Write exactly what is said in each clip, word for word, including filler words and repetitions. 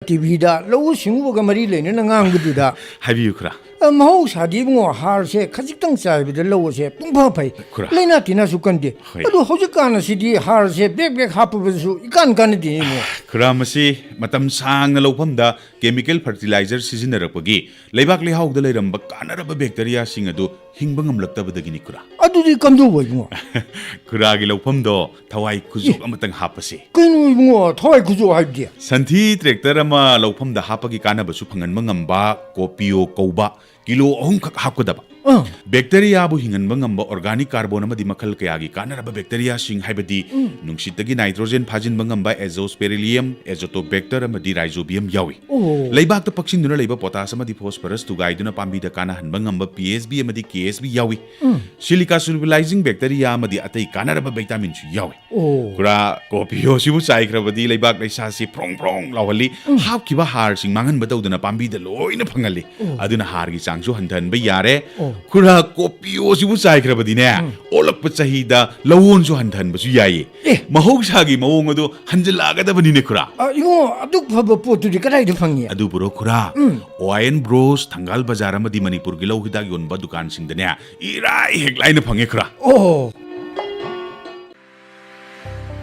ꯇꯤꯚꯤꯗ ꯂꯧꯎ ꯁꯤꯡꯎꯕꯒ ꯃꯔꯤ ꯂꯩꯅꯅ ꯉꯥꯡꯕꯗꯨꯗ꯫ ꯍꯥꯏꯕꯤꯌꯨ ꯈꯨꯔꯥ꯫ ꯑ, ꯃꯍꯧꯁꯥꯗꯤ ꯏꯕꯨꯡꯉꯣ, ꯍꯥꯔꯁꯦ ꯈꯖꯤꯛꯇꯪ ꯆꯥꯏꯕꯗ ꯂꯧ ꯑꯁꯦ ꯄꯨꯡꯐ ꯐꯩ꯫ ꯈꯨꯔꯥ꯫ ꯂꯥꯏꯅꯥ ꯇꯤꯟꯅꯁꯨ ꯀꯟꯗꯦ꯫ ꯍꯣꯏ꯫ ꯑꯗꯨ ꯍꯧꯖꯤꯛꯀꯥꯟ ꯑꯁꯤꯗꯤ ꯍꯥꯔꯁꯦ ꯕꯦꯛ ꯕꯦꯛ ꯍꯥꯞꯄꯕꯁꯨ ꯏꯀꯥꯟ ꯀꯥꯟꯅꯗꯦ ꯏꯕꯨꯡꯉꯣ꯫ ꯈꯨꯔꯥ, ꯃꯁꯤ ꯃꯇꯝ ꯁꯥꯡꯅ ꯂꯧꯐꯝꯗ chemical fertilizer ꯁꯤꯖꯤꯟꯅꯔꯛꯄꯒꯤ ꯂꯩꯕꯥꯛ ꯂꯩꯍꯥꯎꯗ ꯂꯩꯔꯝꯕ ꯀꯥꯟꯅꯔꯕ bacteriaꯁꯤꯡ ꯑꯗꯨ ꯍꯤꯡꯕ ꯉꯝꯂꯛꯇꯕꯗꯒꯤꯅꯤ ꯈꯨꯔꯥ꯫ ꯑꯗꯨꯗꯤ ꯀꯝꯗꯧꯕ ꯏꯕꯨꯡꯉꯣ? ꯈꯨꯔꯥꯒꯤ ꯂꯧꯐꯝꯗꯣ ꯊꯋꯥꯏ ꯈꯨꯖꯣꯛ ꯑꯃꯇꯪ ꯍꯥꯞꯄꯁꯤ꯫ ꯀꯩꯅꯣ ꯏꯕꯨꯡꯉꯣ, ꯊꯋꯥꯏ ꯈꯨꯖꯣꯛ ꯍꯥꯏꯕꯗꯤ? ꯁꯟꯊꯤ tractor ꯑꯃ ꯂꯧꯐꯝꯗ ꯍꯥꯞꯄꯒꯤ ꯀꯥꯟꯅꯕꯁꯨ ꯐꯪꯍꯟꯕ ꯉꯝꯕ ꯀꯣꯄꯤꯌꯣ ꯀꯧꯕ ꯀꯤꯂꯣ ꯑꯍꯨꯝꯈꯛ ꯍꯥꯞꯀꯗꯕ꯫ ꯑꯥ꯫ Bacteriaꯕꯨ ꯍꯤꯡꯍꯟꯕ ꯉꯝꯕ organic carbon ꯑꯃꯗꯤ ꯃꯈꯜ ꯀꯌꯥꯒꯤ ꯀꯥꯟꯅꯔꯕ bacteriaꯁꯤꯡ ꯍꯥꯏꯕꯗꯤ ꯅꯨꯡꯁꯤꯠꯇꯒꯤ nitrogen ꯐꯥꯖꯤꯟꯕ ꯉꯝꯕ Azospirillum, Azotobacter ꯑꯃꯗꯤ Rhizobium ꯌꯥꯎꯏ꯫ ꯑꯣ꯫ ꯂꯩꯕꯥꯛꯇ ꯄꯛꯁꯤꯟꯗꯨꯅ ꯂꯩꯕ potash ꯑꯃꯗꯤ phosphorus ꯊꯨꯒꯥꯏꯗꯨꯅ ꯄꯥꯝꯕꯤꯗ ꯀꯥꯟꯅꯍꯟꯕ ꯉꯝꯕ P S B ꯑꯃꯗꯤ K S B ꯌꯥꯎꯏ꯫ Silica solubilizing bacteria ꯑꯃꯗꯤ ꯑꯇꯩ ꯀꯥꯟꯅꯔꯕ vitaminꯁꯨ ꯌꯥꯎꯏ꯫ ꯑꯣ꯫ ꯈꯨꯔꯥ, ꯀꯣꯄꯤꯌꯣꯁꯤꯕꯨ ꯆꯥꯏꯈ꯭ꯔꯕꯗꯤ ꯂꯩꯕꯥꯛ ꯂꯩꯁꯥꯁꯤ ꯐ꯭ꯔꯣꯡ ꯐ꯭ꯔꯣꯡ ꯂꯥꯎꯍꯜꯂꯤ꯫ ꯍꯥꯞꯈꯤꯕ ꯍꯥꯔꯁꯤꯡ ꯃꯥꯡꯍꯟꯕ ꯇꯧꯗꯅ ꯄꯥꯝꯕꯤꯗ ꯂꯣꯏꯅ ꯐꯪꯍꯜꯂꯤ꯫ ꯑꯗꯨꯅ ꯍꯥꯔꯒꯤ ꯆꯥꯡꯁꯨ ꯍꯟꯊꯍꯟꯕ ꯌꯥꯔꯦ꯫ ꯑꯣ꯫ ꯈꯨꯔꯥ, ꯀꯣꯄꯤꯌꯣꯁꯤꯕꯨ ꯆꯥꯏꯈ꯭ꯔꯕꯗꯤꯅꯦ, ꯑꯣꯜꯂꯛꯄ ꯆꯍꯤꯗ ꯂꯧꯑꯣꯟꯁꯨ ꯍꯟꯊꯍꯟꯕꯁꯨ ꯌꯥꯏꯌꯦ꯫ ꯑꯦ꯫ ꯃꯍꯧꯁꯥꯒꯤ ꯃꯑꯣꯡ ꯑꯗꯨ ꯍꯟꯖꯤꯜꯂꯛꯑꯒꯗꯕꯅꯤꯅꯦ ꯈꯨꯔꯥ꯫ ꯑ, ꯏꯕꯨꯡꯉꯣ, ꯑꯗꯨꯛ ꯐꯕ ꯄꯣꯠꯇꯨꯗꯤ ꯀꯗꯥꯏꯗ ꯐꯪꯉꯤ? ꯑꯗꯨꯕꯨꯔꯣ ꯈꯨꯔꯥ, ꯑꯣ ꯑꯥꯏ ꯑꯦꯟ ꯕ꯭ꯔꯣꯁ, ꯊꯪꯒꯥꯜ ꯕꯖꯥꯔ ꯑꯃꯗꯤ ꯃꯅꯤꯄꯨꯔꯒꯤ ꯂꯧ ꯍꯤꯗꯥꯛ ꯌꯣꯟꯕ ꯗꯨꯀꯥꯟꯁꯤꯡꯗꯅꯦ ꯏꯔꯥꯏ ꯍꯦꯛ ꯂꯥꯏꯅ ꯐꯪꯉꯦ ꯈꯨꯔꯥ꯫ ꯑꯣ꯫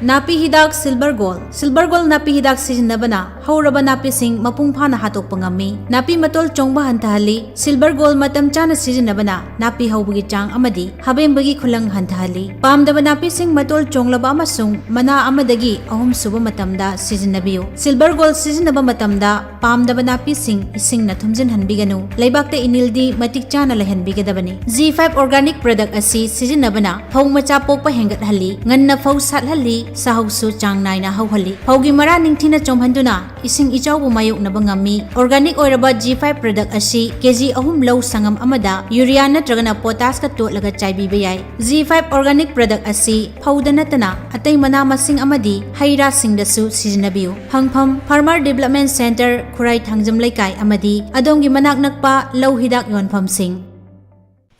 ꯅꯥꯄꯤ ꯍꯤꯗꯥꯛ ꯁꯤꯜꯚꯔ ꯒꯣꯜ꯫ ꯁꯤꯜꯚꯔ ꯒꯣꯜ ꯅꯥꯄꯤ ꯍꯤꯗꯥꯛ ꯁꯤꯖꯤꯟꯅꯕꯅ ꯍꯧꯔꯕ ꯅꯥꯄꯤꯁꯤꯡ ꯃꯄꯨꯡ ꯐꯥꯅ ꯍꯥꯠꯇꯣꯛꯄ ꯉꯝꯃꯤ꯫ ꯅꯥꯄꯤ ꯃꯇꯣꯜ ꯆꯣꯡꯕ ꯍꯟꯊꯍꯜꯂꯤ꯫ ꯁꯤꯜꯚꯔ ꯒꯣꯜ ꯃꯇꯝ ꯆꯥꯅ ꯁꯤꯖꯤꯟꯅꯕꯅ ꯅꯥꯄꯤ ꯍꯧꯕꯒꯤ ꯆꯥꯡ ꯑꯃꯗꯤ ꯍꯕꯦꯝꯕꯒꯤ ꯈꯨꯂꯪ ꯍꯟꯊꯍꯜꯂꯤ꯫ ꯄꯥꯝꯗꯕ ꯅꯥꯄꯤꯁꯤꯡ ꯃꯇꯣꯜ ꯆꯣꯡꯂꯕ ꯑꯃꯁꯨꯡ ꯃꯅꯥ ꯑꯃꯗꯒꯤ ꯑꯍꯨꯝ ꯁꯨꯕ ꯃꯇꯝꯗ ꯁꯤꯖꯤꯟꯅꯕꯤꯌꯨ꯫ ꯁꯤꯜꯚꯔ ꯒꯣꯜ ꯁꯤꯖꯤꯟꯅꯕ ꯃꯇꯝꯗ ꯄꯥꯝꯗꯕ ꯅꯥꯄꯤꯁꯤꯡ ꯏꯁꯤꯡꯅ ꯊꯨꯝꯖꯤꯟꯍꯟꯕꯤꯒꯅꯨ꯫ ꯂꯩꯕꯥꯛꯇ ꯏꯅꯤꯜꯗꯤ ꯃꯇꯤꯛ ꯆꯥꯅ ꯂꯩꯍꯟꯕꯤꯒꯗꯕꯅꯤ꯫ G five organic product ꯑꯁꯤ ꯁꯤꯖꯤꯟꯅꯕꯅ ꯐꯧ ꯃꯆꯥ ꯄꯣꯛꯄ ꯍꯦꯟꯒꯠꯍꯜꯂꯤ, ꯉꯟꯅ ꯐꯧ ꯁꯥꯠꯍꯜꯂꯤ, ꯁꯥꯍꯧꯁꯨ ꯆꯥꯡ ꯅꯥꯏꯅ ꯍꯧꯍꯜꯂꯤ꯫ ꯐꯧꯒꯤ ꯃꯔꯥ ꯅꯤꯡꯊꯤꯅ ꯆꯣꯝꯍꯟꯗꯨꯅ ꯏꯁꯤꯡ ꯏꯆꯥꯎꯕꯨ ꯃꯥꯌꯣꯛꯅꯕ ꯉꯝꯃꯤ꯫ Organic ꯑꯣꯏꯔꯕ G five product ꯑꯁꯤ K G ꯑꯍꯨꯝ ꯂꯧ ꯁꯪꯉꯝ ꯑꯃꯗ urea ꯅꯠꯇ꯭ꯔꯒꯅ potash ꯀ ꯇꯣꯠꯂꯒ ꯆꯥꯏꯕꯤꯕ ꯌꯥꯏ꯫ G five organic product ꯑꯁꯤ ꯐꯧꯗ ꯅꯠꯇꯅ ꯑꯇꯩ ꯃꯅꯥ ꯃꯁꯤꯡ ꯑꯃꯗꯤ ꯍꯩ ꯔꯥꯁꯤꯡꯗꯁꯨ ꯁꯤꯖꯤꯟꯅꯕꯤꯌꯨ꯫ ꯐꯪꯐꯝ: Farmer Development Centre, ꯈꯨꯔꯥꯏ ꯊꯥꯡꯖꯝ ꯂꯩꯀꯥꯏ ꯑꯃꯗꯤ ꯑꯗꯣꯝꯒꯤ ꯃꯅꯥꯛ ꯅꯛꯄ ꯂꯧ ꯍꯤꯗꯥꯛ ꯌꯣꯟꯐꯝꯁꯤꯡ꯫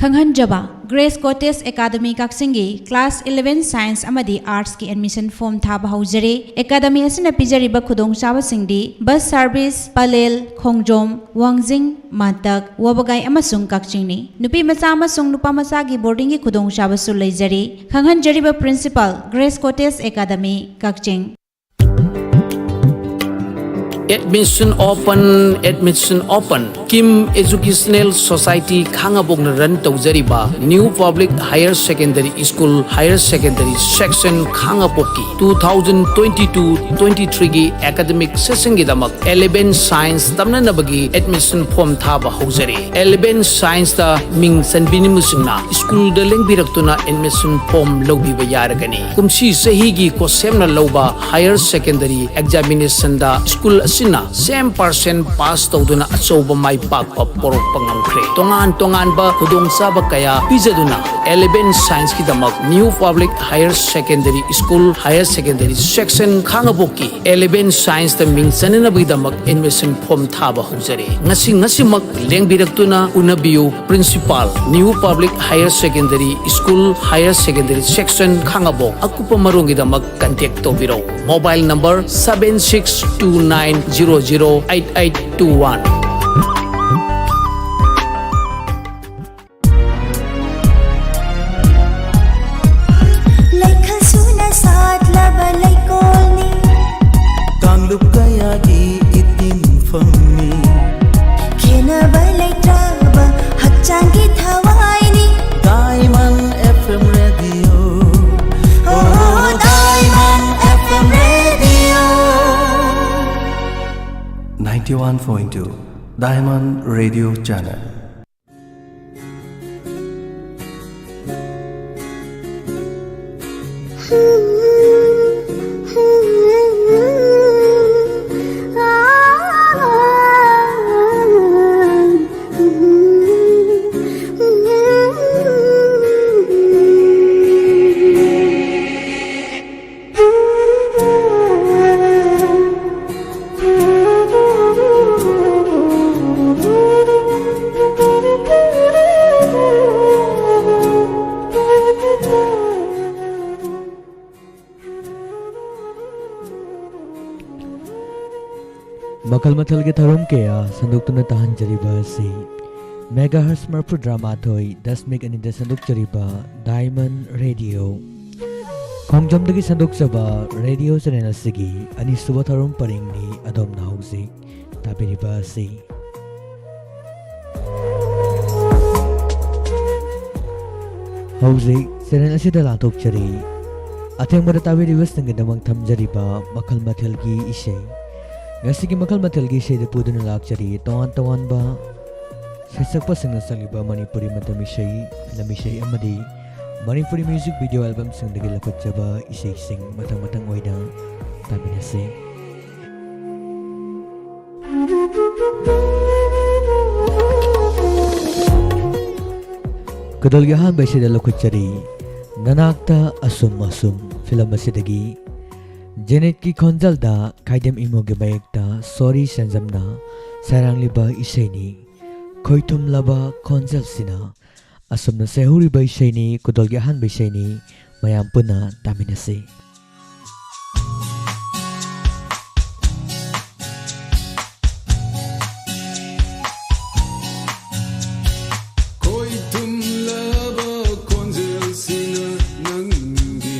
ꯈꯪꯍꯟꯖꯕ, Grace Cottage Academy ꯀꯛꯆꯤꯡꯒꯤ class eleven science ꯑꯃꯗꯤ arts ꯀꯤ admission form ꯊꯥꯕ ꯍꯧꯖꯔꯦ꯫ Academy ꯑꯁꯤꯅ ꯄꯤꯖꯔꯤꯕ ꯈꯨꯗꯣꯡꯆꯥꯕꯁꯤꯡꯗꯤ bus service ꯄꯂꯦꯜ, ꯈꯣꯡꯖꯣꯝ, ꯋꯥꯡꯖꯤꯡ, ꯃꯥꯟꯇꯛ, ꯋꯥꯕꯒꯥꯏ ꯑꯃꯁꯨꯡ ꯀꯛꯆꯤꯡꯅꯤ꯫ ꯅꯨꯄꯤ ꯃꯆꯥ ꯑꯃꯁꯨꯡ ꯅꯨꯄꯥ ꯃꯆꯥꯒꯤ boarding ꯒꯤ ꯈꯨꯗꯣꯡꯆꯥꯕꯁꯨ ꯂꯩꯖꯔꯤ꯫ ꯈꯪꯍꯟꯖꯔꯤꯕ principal, Grace Cottage Academy, ꯀꯛꯆꯤꯡ꯫ Admission open, admission open. Kim Educational Society ꯈꯥꯉꯕꯣꯛꯅ run ꯇꯧꯖꯔꯤꯕ New Public Higher Secondary School Higher Secondary Section ꯈꯥꯉꯕꯣꯛꯀꯤ two thousand twenty-two twenty-three ꯒꯤ academic session ꯒꯤꯗꯃꯛ eleven science ꯇꯝꯅꯅꯕꯒꯤ admission form ꯊꯥꯕ ꯍꯧꯖꯔꯦ꯫ Eleven science ꯇ ꯃꯤꯡ ꯆꯟꯕꯤꯅꯤꯡꯕꯁꯤꯡꯅ school ꯗ ꯂꯦꯡꯕꯤꯔꯛꯇꯨꯅ admission form ꯂꯧꯕꯤꯕ ꯌꯥꯔꯒꯅꯤ꯫ ꯀꯨꯝꯁꯤ ꯆꯍꯤꯒꯤ ꯈꯨꯠꯁꯦꯝꯅ ꯂꯧꯕ higher secondary examination ꯗ school ꯑꯁꯤꯅ cent percent pass ꯇꯧꯗꯨꯅ ꯑꯆꯧꯕ ꯃꯥꯏ ꯄꯥꯛꯄ ꯄꯣꯔꯛꯄ ꯉꯝꯈ꯭ꯔꯦ꯫ ꯇꯣꯉꯥꯟ ꯇꯣꯉꯥꯟꯕ ꯈꯨꯗꯣꯡꯆꯥꯕ ꯀꯌꯥ ꯄꯤꯖꯗꯨꯅ eleven science ꯀꯤꯗꯃꯛ New Public Higher Secondary School Higher Secondary Section ꯈꯥꯉꯕꯣꯛꯀꯤ eleven science ꯇ ꯃꯤꯡ ꯆꯟꯅꯅꯕꯒꯤꯗꯃꯛ admission form ꯊꯥꯕ ꯍꯧꯖꯔꯦ꯫ ꯉꯁꯤ ꯉꯁꯤꯃꯛ ꯂꯦꯡꯕꯤꯔꯛꯇꯨꯅ ꯎꯅꯕꯤꯌꯨ꯫ Principal, New Public Higher Secondary School Higher Secondary Section ꯈꯥꯉꯕꯣꯛ꯫ ꯑꯀꯨꯞꯄ ꯃꯔꯣꯜꯒꯤꯗꯃꯛ contact ꯇꯧꯕꯤꯔꯧ꯫ Mobile number seven six two nine zero zero eight eight two one꯫ ꯂꯩꯈꯜ ꯁꯨꯅ ꯁꯥꯠꯂꯕ ꯂꯩꯀꯣꯜꯅꯤ꯫ ꯀꯥꯡꯂꯨꯞ ꯀꯌꯥꯒꯤ ꯏꯇꯤꯟꯐꯝꯅꯤ꯫ ꯈꯦꯟꯅꯕ ꯂꯩꯇ꯭ꯔꯕ ꯍꯛꯆꯥꯡꯒꯤ ꯊꯋꯥꯏꯅꯤ꯫ Diamond F M Radio. Oh, Diamond F M Radio. Ninety-one point two Diamond Radio Channel. ꯃꯈꯜ ꯃꯊꯦꯜꯒꯤ ꯊꯧꯔꯝ ꯀꯌꯥ ꯁꯟꯗꯣꯛꯇꯨꯅ ꯇꯥꯍꯟꯖꯔꯤꯕ ꯑꯁꯤ ꯃꯦꯒꯥꯍꯔꯁ ꯃꯔꯐꯨꯇꯔꯥ ꯃꯥꯊꯣꯏ ꯗꯁꯃꯤꯛ ꯑꯅꯤꯗ ꯁꯟꯗꯣꯛꯆꯔꯤꯕ ꯗꯥꯏꯃꯟ ꯔꯦꯗꯤꯑꯣ ꯈꯣꯡꯖꯣꯝꯗꯒꯤ ꯁꯟꯗꯣꯛꯆꯕ ꯔꯦꯗꯤꯑꯣ ꯆꯦꯅꯦꯜ ꯑꯁꯤꯒꯤ ꯑꯅꯤꯁꯨꯕ ꯊꯧꯔꯝ ꯄꯔꯤꯡꯅꯤ꯫ ꯑꯗꯣꯝꯅ ꯍꯧꯖꯤꯛ ꯇꯥꯕꯤꯔꯤꯕ ꯑꯁꯤ ꯍꯧꯖꯤꯛ ꯆꯦꯅꯦꯜ ꯑꯁꯤꯗ ꯂꯥꯟꯊꯣꯛꯆꯔꯤ꯫ ꯑꯊꯦꯡꯕꯗ ꯇꯥꯕꯤꯔꯤꯕꯁꯤꯡꯒꯤꯗꯃꯛ ꯊꯝꯖꯔꯤꯕ ꯃꯈꯜ ꯃꯊꯦꯜꯒꯤ ꯏꯁꯩ꯫ ꯉꯁꯤꯒꯤ ꯃꯈꯜ ꯃꯊꯦꯜꯒꯤ ꯏꯁꯩꯗ ꯄꯨꯗꯨꯅ ꯂꯥꯛꯆꯔꯤ ꯇꯣꯉꯥꯟ ꯇꯣꯉꯥꯟꯕ ꯁꯩꯁꯛꯄꯁꯤꯡꯅ ꯁꯛꯂꯤꯕ ꯃꯅꯤꯄꯨꯔꯤ ꯃꯇꯝ ꯏꯁꯩ, ꯐꯤꯂꯝ ꯏꯁꯩ ꯑꯃꯗꯤ ꯃꯅꯤꯄꯨꯔꯤ ꯃ꯭ꯌꯨꯖꯤꯛ ꯚꯤꯗꯤꯑꯣ ꯑꯦꯜꯕꯝꯁꯤꯡꯗꯒꯤ ꯂꯧꯈꯠꯆꯕ ꯏꯁꯩꯁꯤꯡ ꯃꯊꯪ ꯃꯊꯪ ꯑꯣꯏꯅ ꯇꯥꯃꯤꯟꯅꯁꯤ꯫ ꯈꯨꯗꯣꯜꯒꯤ ꯑꯍꯥꯟꯕ ꯏꯁꯩꯗ ꯂꯧꯈꯠꯆꯔꯤ ꯅꯅꯥꯛꯇ ꯑꯁꯨꯝ ꯑꯁꯨꯝ ꯐꯤꯂꯝ ꯑꯁꯤꯗꯒꯤ ꯖꯦꯅꯦꯠꯀꯤ ꯈꯣꯟꯖꯦꯜꯗ ꯈꯥꯏꯗꯦꯝ ꯏꯃꯣꯒꯤ ꯃꯌꯦꯛꯇ ꯁꯣꯔꯤ ꯁꯦꯟꯖꯝꯅ ꯁꯩꯔꯥꯡꯂꯤꯕ ꯏꯁꯩꯅꯤ꯫ ꯈꯣꯏꯊꯨꯝꯂꯕ ꯈꯣꯟꯖꯦꯜꯁꯤꯅ ꯑꯁꯨꯝꯅ ꯁꯩꯍꯧꯔꯤꯕ ꯏꯁꯩꯅꯤ, ꯈꯨꯗꯣꯜꯒꯤ ꯑꯍꯥꯟꯕ ꯏꯁꯩꯅꯤ꯫ ꯃꯌꯥꯝ ꯄꯨꯟꯅ ꯇꯥꯃꯤꯟꯅꯁꯤ꯫ ꯈꯣꯏꯊꯨꯝꯂꯕ ꯈꯣꯟꯖꯦꯜꯁꯤꯅ ꯅꯪꯒꯤ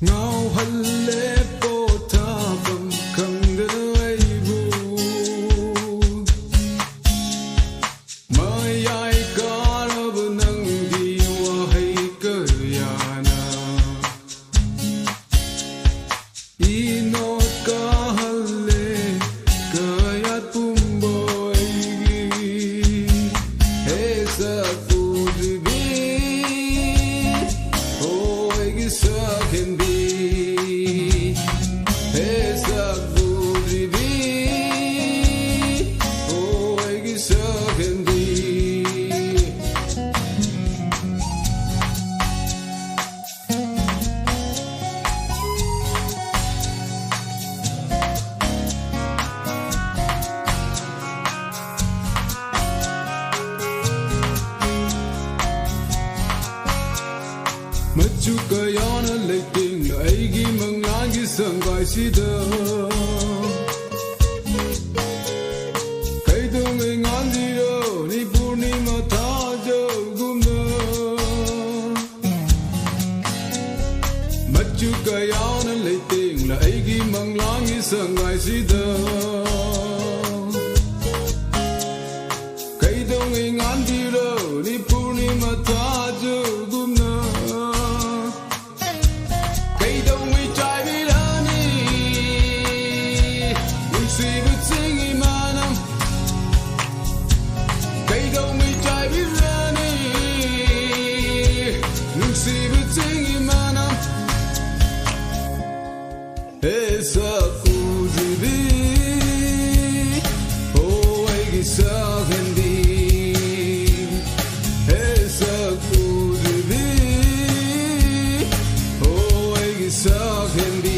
ꯉꯥꯎꯍꯜꯂꯦ ꯄꯣꯊꯥꯐꯝ ꯈꯪꯗ ꯑꯩꯕꯨ꯫ ꯃꯌꯥꯏ ꯀꯥꯔꯕ ꯅꯪꯒꯤ ꯋꯥꯍꯩ ꯀꯌꯥꯅ ꯏꯅꯣꯠ ꯀꯥꯍꯜꯂꯦ ꯀꯌꯥꯠ ꯄꯨꯝꯕ ꯑꯩꯒꯤ꯫ ꯍꯦ ꯁꯛ ꯎꯗ꯭ꯔꯤꯕꯤ, ꯍꯣ ꯑꯩꯒꯤ ꯁꯛꯍꯦꯟꯕꯤ꯫ ꯍꯦ ꯁꯛ ꯎꯗ꯭ꯔꯤꯕꯤ, ꯍꯣ ꯑꯩꯒꯤ ꯁꯛꯍꯦꯟꯕꯤ꯫ ꯃꯆꯨ ꯀꯌꯥꯅ ꯂꯩꯇꯦꯡꯅ ꯑꯩꯒꯤ ꯃꯪꯂꯥꯟꯒꯤ ꯁꯪꯒꯥꯏꯁꯤꯗ ꯀꯩꯗꯧꯉꯩ ꯉꯥꯟꯗꯤꯔꯅꯤ ꯄꯨꯔꯅꯤꯃꯥ ꯊꯥꯖꯒꯨꯝꯅ꯫ ꯃꯆꯨ ꯀꯌꯥꯅ ꯂꯩꯇꯦꯡꯂ ꯑꯩꯒꯤ ꯃꯪꯂꯥꯟꯒꯤ ꯁꯪꯒꯥꯏꯁꯤꯗ꯫ ꯀꯩꯗꯧꯉꯩ ꯉꯥꯟꯕꯤꯔꯅꯤ ꯄꯨꯔꯅꯤꯃꯥ ꯊꯥꯖꯒꯨꯝꯅ꯫ ꯀꯩꯗꯧꯉꯩ ꯆꯥꯏꯕꯤꯔꯅꯤ ꯅꯨꯡꯁꯤꯕ ꯆꯤꯡꯒꯤ ꯃꯅꯝ꯫ ꯀꯩꯗꯧꯉꯩ ꯆꯥꯏꯕꯤꯔꯅꯤ ꯅꯨꯡꯁꯤꯕ ꯆꯤꯡꯒꯤ ꯃꯅꯝ꯫ ꯍꯦ ꯁꯛ ꯎꯖꯕꯤ, ꯍꯣ ꯑꯩꯒꯤ ꯁꯛꯍꯦꯟꯕꯤ꯫ ꯍꯦ ꯁꯛ ꯎꯖꯕꯤ, ꯍꯣ ꯑꯩꯒꯤ ꯁꯛꯍꯦꯟꯕꯤ꯫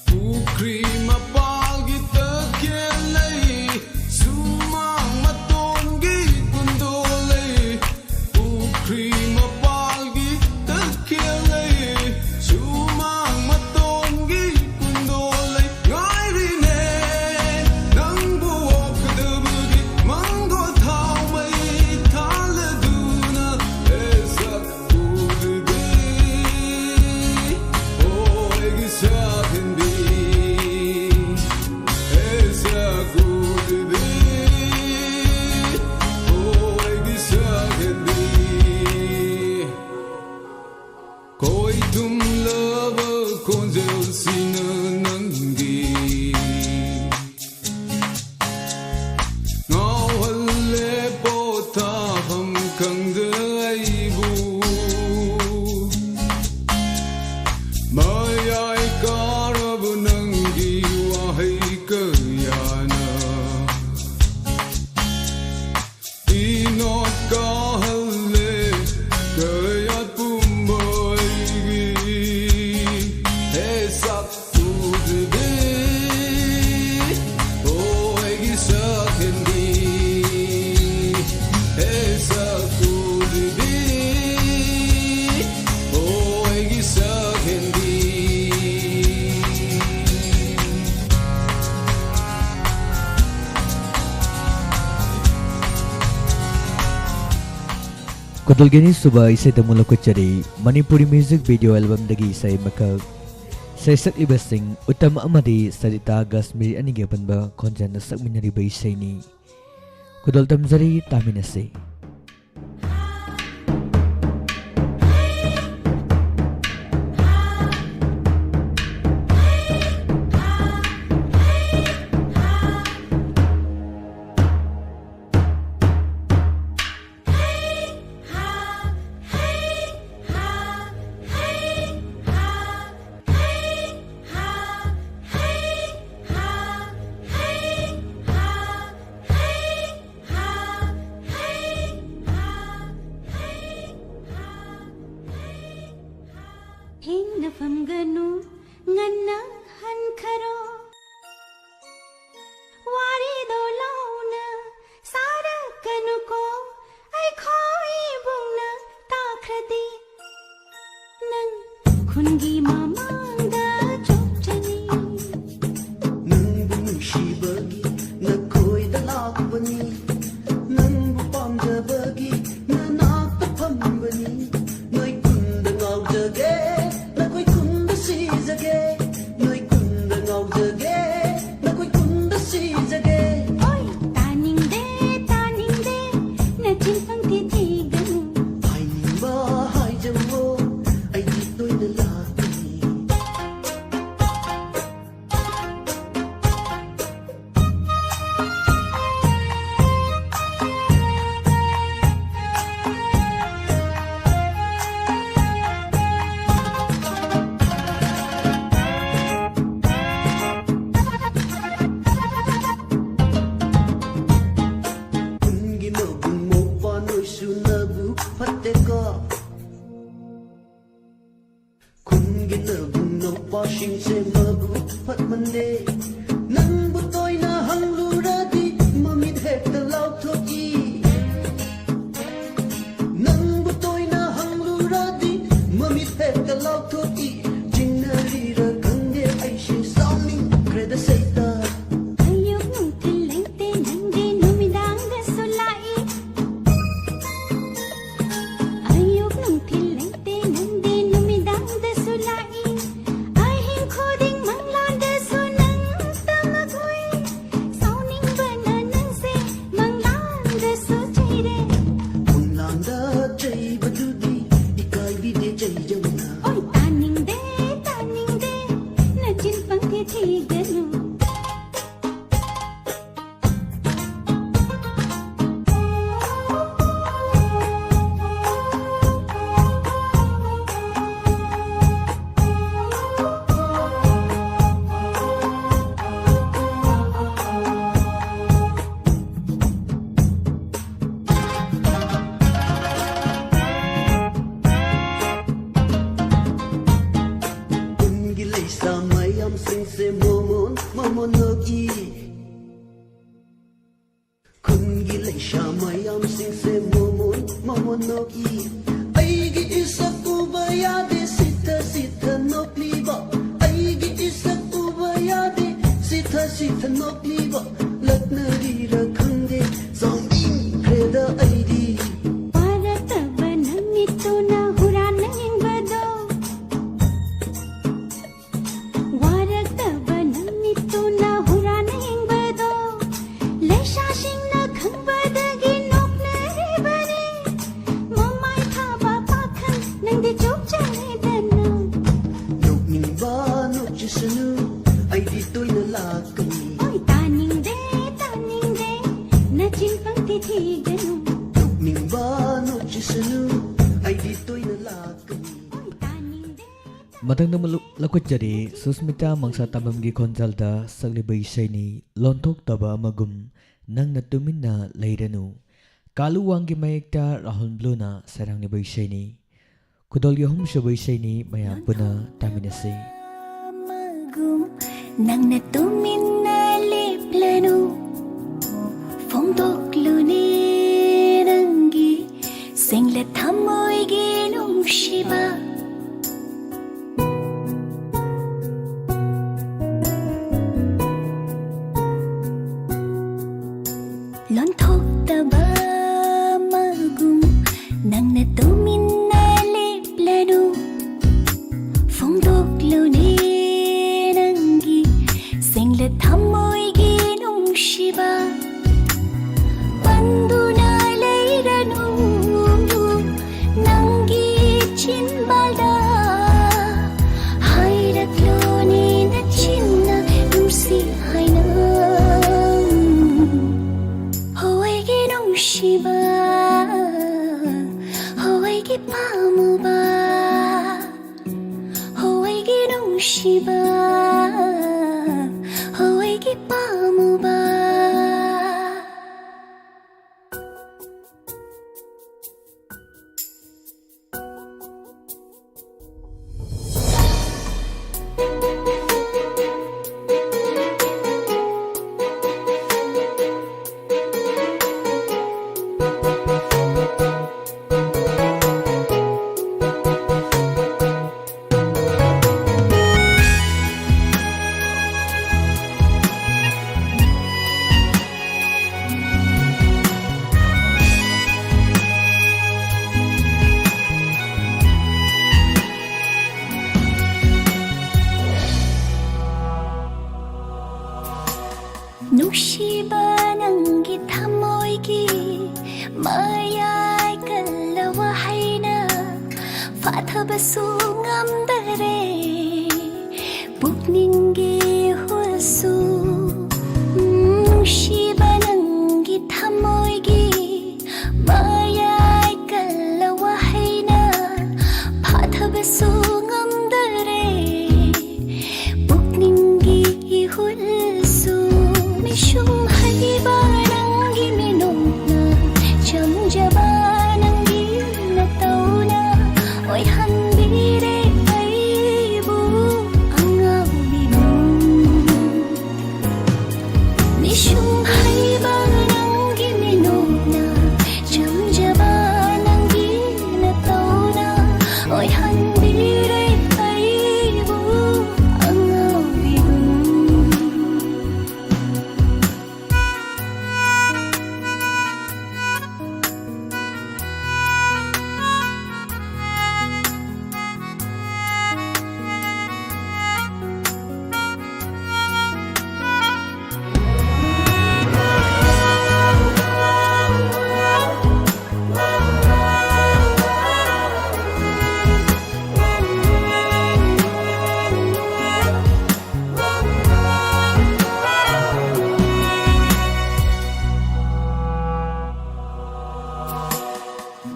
ꯄꯨꯈ꯭ꯔꯤ ꯃꯄꯥꯜꯒꯤ ꯇꯈꯦꯜ ꯂꯩ, ꯁꯨꯃꯥꯡ ꯃꯇꯣꯟꯒꯤ ꯀꯨꯟꯗꯣ ꯂꯩ꯫ ꯄꯨꯈ꯭ꯔꯤ ꯃꯄꯥꯜꯒꯤ ꯇꯈꯦꯜ ꯂꯩ, ꯁꯨꯃꯥꯡ ꯃꯇꯣꯟꯒꯤ ꯀꯨꯟꯗꯣ ꯂꯩ꯫ ꯉꯥꯏꯔꯤꯅꯦ ꯅꯪꯕꯨ ꯑꯣꯛꯀꯗꯕꯒꯤ ꯃꯪꯒꯣꯜ ꯊꯥꯎ ꯃꯩ ꯊꯥꯜꯂꯗꯨꯅ꯫ ꯍꯦ ꯁꯛ ꯎꯗꯕꯤ, ꯍꯣ ꯑꯩꯒꯤ ꯁꯛꯍꯦꯟꯕꯤ꯫ ꯍꯦ ꯁꯛ ꯎꯗꯕꯤ, ꯍꯣ ꯑꯩꯒꯤ ꯁꯛꯍꯦꯟꯕꯤ꯫ ꯈꯣꯏ ꯊꯨꯝꯂꯕ ꯈꯣꯟꯖꯦꯜꯁꯤꯅ ꯅꯪꯒꯤ ꯉꯥꯎꯍꯜꯂꯦ ꯄꯣꯊꯥꯐꯝ ꯈꯪꯗ ꯑꯩ꯫ ꯈꯨꯗꯣꯜꯒꯤ ꯑꯅꯤꯁꯨꯕ ꯏꯁꯩꯗ ꯑꯃꯨꯛ ꯂꯧꯈꯠꯆꯔꯤ꯫ ꯃꯅꯤꯄꯨꯔꯤ music video albumꯗꯒꯤ ꯏꯁꯩ ꯑꯃꯈꯛ꯫ ꯏꯁꯩ ꯁꯛꯂꯤꯕꯁꯤꯡ ꯎꯠꯇꯝ ꯑꯃꯗꯤ ꯁꯔꯤꯇꯥ ꯀꯥꯁꯃꯤꯔꯤ ꯑꯅꯤꯒꯤ ꯑꯄꯨꯟꯕ ꯈꯣꯟꯖꯦꯜꯅ ꯁꯛꯃꯤꯟꯅꯔꯤꯕ ꯏꯁꯩꯅꯤ꯫ ꯈꯨꯗꯣꯜ ꯇꯝꯖꯔꯤ, ꯇꯥꯃꯤꯟꯅꯁꯤ꯫ ꯊꯦꯡꯅ ꯐꯝꯒꯅꯨ, ꯉꯟꯅ ꯍꯟꯈꯔꯣ꯫ ꯋꯥꯔꯤꯗꯣ ꯂꯥꯎꯅ ꯁꯥꯔꯛꯀꯅꯨꯀꯣ, ꯑꯩꯈꯣꯏ ꯏꯕꯨꯡꯅ ꯇꯥꯈ꯭ꯔꯗꯤ꯫ ꯅꯪ ꯈꯨꯟꯒꯤ ꯃꯃꯥꯡꯗ ꯆꯣꯞꯆꯅꯤ꯫ ꯅꯪꯕꯨ ꯅꯨꯡꯁꯤꯕꯒꯤ ꯅꯈꯣꯏꯗ ꯂꯥꯛꯄꯅꯤ꯫ ꯅꯪꯕꯨ ꯄꯥꯝꯖꯕꯒꯤ ꯅꯅꯥꯛꯇ ꯐꯝꯕꯅꯤ꯫ ꯅꯣꯏ ꯈꯨꯟꯗ ꯉꯥꯎꯖꯒꯦ, ꯅꯈꯣꯏ ꯈꯨꯟꯗ ꯁꯤꯖꯒꯦ꯫ ꯅꯣꯏ ꯈꯨꯟꯗ ꯉꯥꯎꯖꯒꯦ, ꯅꯈꯣꯏ ꯈꯨꯟꯗ ꯁꯤꯖꯒꯦ꯫ ꯑꯣꯏ, ꯇꯥꯅꯤꯡꯗꯦ, ꯇꯥꯅꯤꯡꯗꯦ, ꯅꯆꯤꯟ ꯄꯪꯊꯤ ꯊꯤꯒꯅꯨ꯫ ꯍꯥꯏꯅꯤꯡꯕ ꯍꯥꯏꯖꯧꯋꯣ, ꯑꯩꯗꯤ ꯇꯣꯏꯅ ꯂꯥꯛꯀꯅꯤ꯫ ꯈꯨꯟꯒꯤ ꯃꯕꯨꯡ ꯃꯧꯄ꯭ꯋꯥ ꯅꯣꯏꯁꯨ ꯅꯕꯨꯛ ꯐꯠꯇꯦꯀꯣ꯫ ꯈꯨꯟꯒꯤ ꯅꯕꯨꯡ ꯅꯧꯄꯥꯁꯤꯡꯁꯦ ꯃꯕꯨꯛ ꯐꯠꯃꯜꯂꯦ꯫ ꯅꯪꯕꯨ ꯇꯣꯏꯅ ꯍꯪꯂꯨꯔꯗꯤ ꯃꯃꯤꯠ ꯍꯦꯛꯇ ꯂꯥꯎꯊꯣꯛꯏ꯫ ꯅꯪꯕꯨ ꯇꯣꯏꯅ ꯍꯪꯂꯨꯔꯗꯤ ꯃꯃꯤꯠ ꯍꯦꯛꯇ ꯂꯥꯎꯊꯣꯛꯏ꯫ ꯆꯤꯡꯅꯔꯤꯔ ꯈꯪꯗꯦ ꯑꯩꯁꯦ ꯁꯥꯎꯅꯤꯡꯈ꯭ꯔꯦꯗ ꯁꯩꯇ꯫ ꯑꯌꯨꯛ ꯅꯨꯡꯊꯤꯜ ꯂꯩꯇꯦ ꯅꯪꯗꯤ ꯅꯨꯃꯤꯗꯥꯡꯗꯁꯨ ꯂꯥꯛꯏ꯫ ꯑꯩꯒꯤ ꯏꯁꯛ ꯎꯕ ꯌꯥꯗꯦ ꯁꯤꯊ ꯁꯤꯊ ꯅꯣꯛꯂꯤꯕ, ꯑꯩꯒꯤ ꯏꯁꯛ ꯎꯕ ꯌꯥꯗꯦ ꯁꯤꯊ ꯁꯤꯊ ꯅꯣꯛꯂꯤꯕ, ꯂꯛꯅꯔꯤꯔ ꯈꯪꯗꯦ ꯁꯥꯎꯅꯤꯡꯈ꯭ꯔꯦꯗ ꯑꯩꯗꯤ꯫ ꯋꯥꯔꯛꯇꯕ ꯅꯪ ꯃꯤꯠꯇꯨꯅ ꯍꯨꯔꯥꯟꯅ ꯌꯦꯡꯕꯗꯣ, ꯋꯥꯔꯛꯇꯕ ꯅꯪ ꯃꯤꯠꯇꯨꯅ ꯍꯨꯔꯥꯟꯅ ꯌꯦꯡꯕꯗꯣ, ꯂꯩꯁꯥꯁꯤꯡꯅ ꯈꯪꯕꯗꯒꯤ ꯅꯣꯛꯅꯔꯤꯕꯅꯤ꯫ ꯃꯃꯥꯏ ꯊꯥꯕ ꯄꯥꯈꯪ ꯅꯪꯗꯤ ꯆꯣꯞꯆꯔꯦꯗꯅ꯫ ꯅꯣꯛꯅꯤꯡꯕ ꯅꯣꯛꯆꯁꯅꯨ, ꯑꯩꯗꯤ ꯇꯣꯏꯅ ꯂꯥꯛꯀꯅꯤ꯫ ꯑꯣꯏ ꯇꯥꯅꯤꯡꯗꯦ, ꯇꯥꯅꯤꯡꯗꯦ, ꯅꯆꯤꯟ ꯄꯪꯊꯤ ꯊꯤꯒꯅꯨ꯫ ꯅꯣꯛꯅꯤꯡꯕ ꯅꯣꯛꯆꯁꯅꯨ, ꯑꯩꯗꯤ ꯇꯣꯏꯅ ꯂꯥꯛꯀꯅꯤ꯫ ꯑꯣꯏ ꯇꯥꯅꯤꯡꯗꯦ꯫ ꯃꯊꯪꯗ ꯑꯃꯨꯛ ꯂꯧꯈꯠꯆꯔꯤ ꯁꯨꯁꯃꯤꯇꯥ ꯃꯪꯁꯥ ꯇꯥꯝꯕꯝꯒꯤ ꯈꯣꯟꯖꯦꯜꯗ ꯁꯛꯂꯤꯕ ꯏꯁꯩꯅꯤ ꯂꯣꯟꯊꯣꯛꯇꯕ ꯑꯃꯒꯨꯝ ꯅꯪꯅ ꯇꯨꯃꯤꯟꯅ ꯂꯩꯔꯅꯨ꯫ ꯀꯥꯂꯨ ꯋꯥꯡꯒꯤ ꯃꯌꯦꯛꯇ ꯔꯥꯍꯨꯜ ꯕ꯭ꯂꯨꯅ ꯁꯩꯔꯥꯡꯂꯤꯕ ꯏꯁꯩꯅꯤ꯫ ꯈꯨꯗꯣꯜꯒꯤ ꯑꯍꯨꯝꯁꯨꯕ ꯏꯁꯩꯅꯤ, ꯃꯌꯥꯝ ꯄꯨꯟꯅ ꯇꯥꯃꯤꯟꯅꯁꯤ꯫ ꯑꯃꯒꯨꯝ ꯅꯪꯅ ꯇꯨꯃꯤꯟꯅ ꯂꯦꯞꯂꯅꯨ, ꯐꯣꯡꯗꯣꯛꯂꯨꯅꯦ ꯅꯪꯒꯤ ꯁꯦꯡꯂ ꯊꯃꯣꯏꯒꯤ ꯅꯨꯡꯁꯤꯕ꯫ ꯂꯣꯟꯊꯣꯛꯇꯕ ꯃꯒꯨꯝ ꯅꯪꯅ ꯇꯨꯃꯤꯟꯅ ꯂꯦꯞꯂꯅꯨ, ꯐꯣꯡꯗꯣꯛꯂꯨꯅꯦ ꯅꯪꯒꯤ ꯁꯦꯡꯂ ꯊꯃꯣꯏꯒꯤ ꯅꯨꯡꯁꯤꯕ꯫ ꯄꯟꯗꯨꯅ ꯂꯩꯔꯅꯨ ꯅꯪꯒꯤ ꯆꯤꯟꯕꯥꯜꯗ, ꯍꯥꯏꯔꯛꯂꯣꯅꯦ ꯅꯆꯤꯟꯅ ꯅꯨꯡꯁꯤ ꯍꯥꯏꯅ꯫ ꯍꯣ ꯑꯩꯒꯤ ꯅꯨꯡꯁꯤꯕ, ꯍꯣ ꯑꯩꯒꯤ ꯄꯥꯝꯃꯨꯕ, ꯍꯣ ꯑꯩꯒꯤ ꯅꯨꯡꯁꯤꯕ, ꯍꯣ ꯑꯩꯒꯤ ꯄꯥꯝꯃꯨꯕ꯫ ꯄꯥꯊꯕꯁꯨ ꯉꯝꯗꯔꯦ ꯄꯨꯛꯅꯤꯡꯒꯤ ꯍꯨꯜꯁꯨ꯫ ꯅꯨꯡꯁꯤꯕ ꯅꯪꯒꯤ ꯊꯃꯣꯏꯒꯤ ꯃꯌꯥꯏ ꯀꯜꯂ ꯋꯥꯍꯩꯅ ꯐꯥꯊꯕꯁꯨ ꯉꯝꯗꯔꯦ ꯄꯨꯛꯅꯤꯡꯒꯤ ꯏꯍꯨꯜꯁꯨ꯫ ꯃꯤꯁꯨꯝ ꯍꯩꯕ ꯅꯪꯒꯤ ꯃꯤꯅꯣꯛꯅ ꯆꯝꯖꯕ ꯅꯪꯒꯤ ꯅꯇꯧꯅ ꯑꯣꯏꯍꯟꯕꯤꯔꯦ ꯑꯩꯕꯨ ꯑꯉꯥꯎꯕꯤꯕꯨ꯫ ꯃꯤꯁꯨꯝ ꯍꯩꯕ ꯅꯪꯒꯤ ꯃꯤꯅꯣꯛꯅ ꯆꯝꯖꯕ ꯅꯪꯒꯤ ꯅꯇꯧꯅ ꯑꯣꯏꯍꯟꯕꯤꯔꯦ ꯑꯩꯕꯨ ꯑꯉꯥꯎꯕꯤꯕꯨ꯫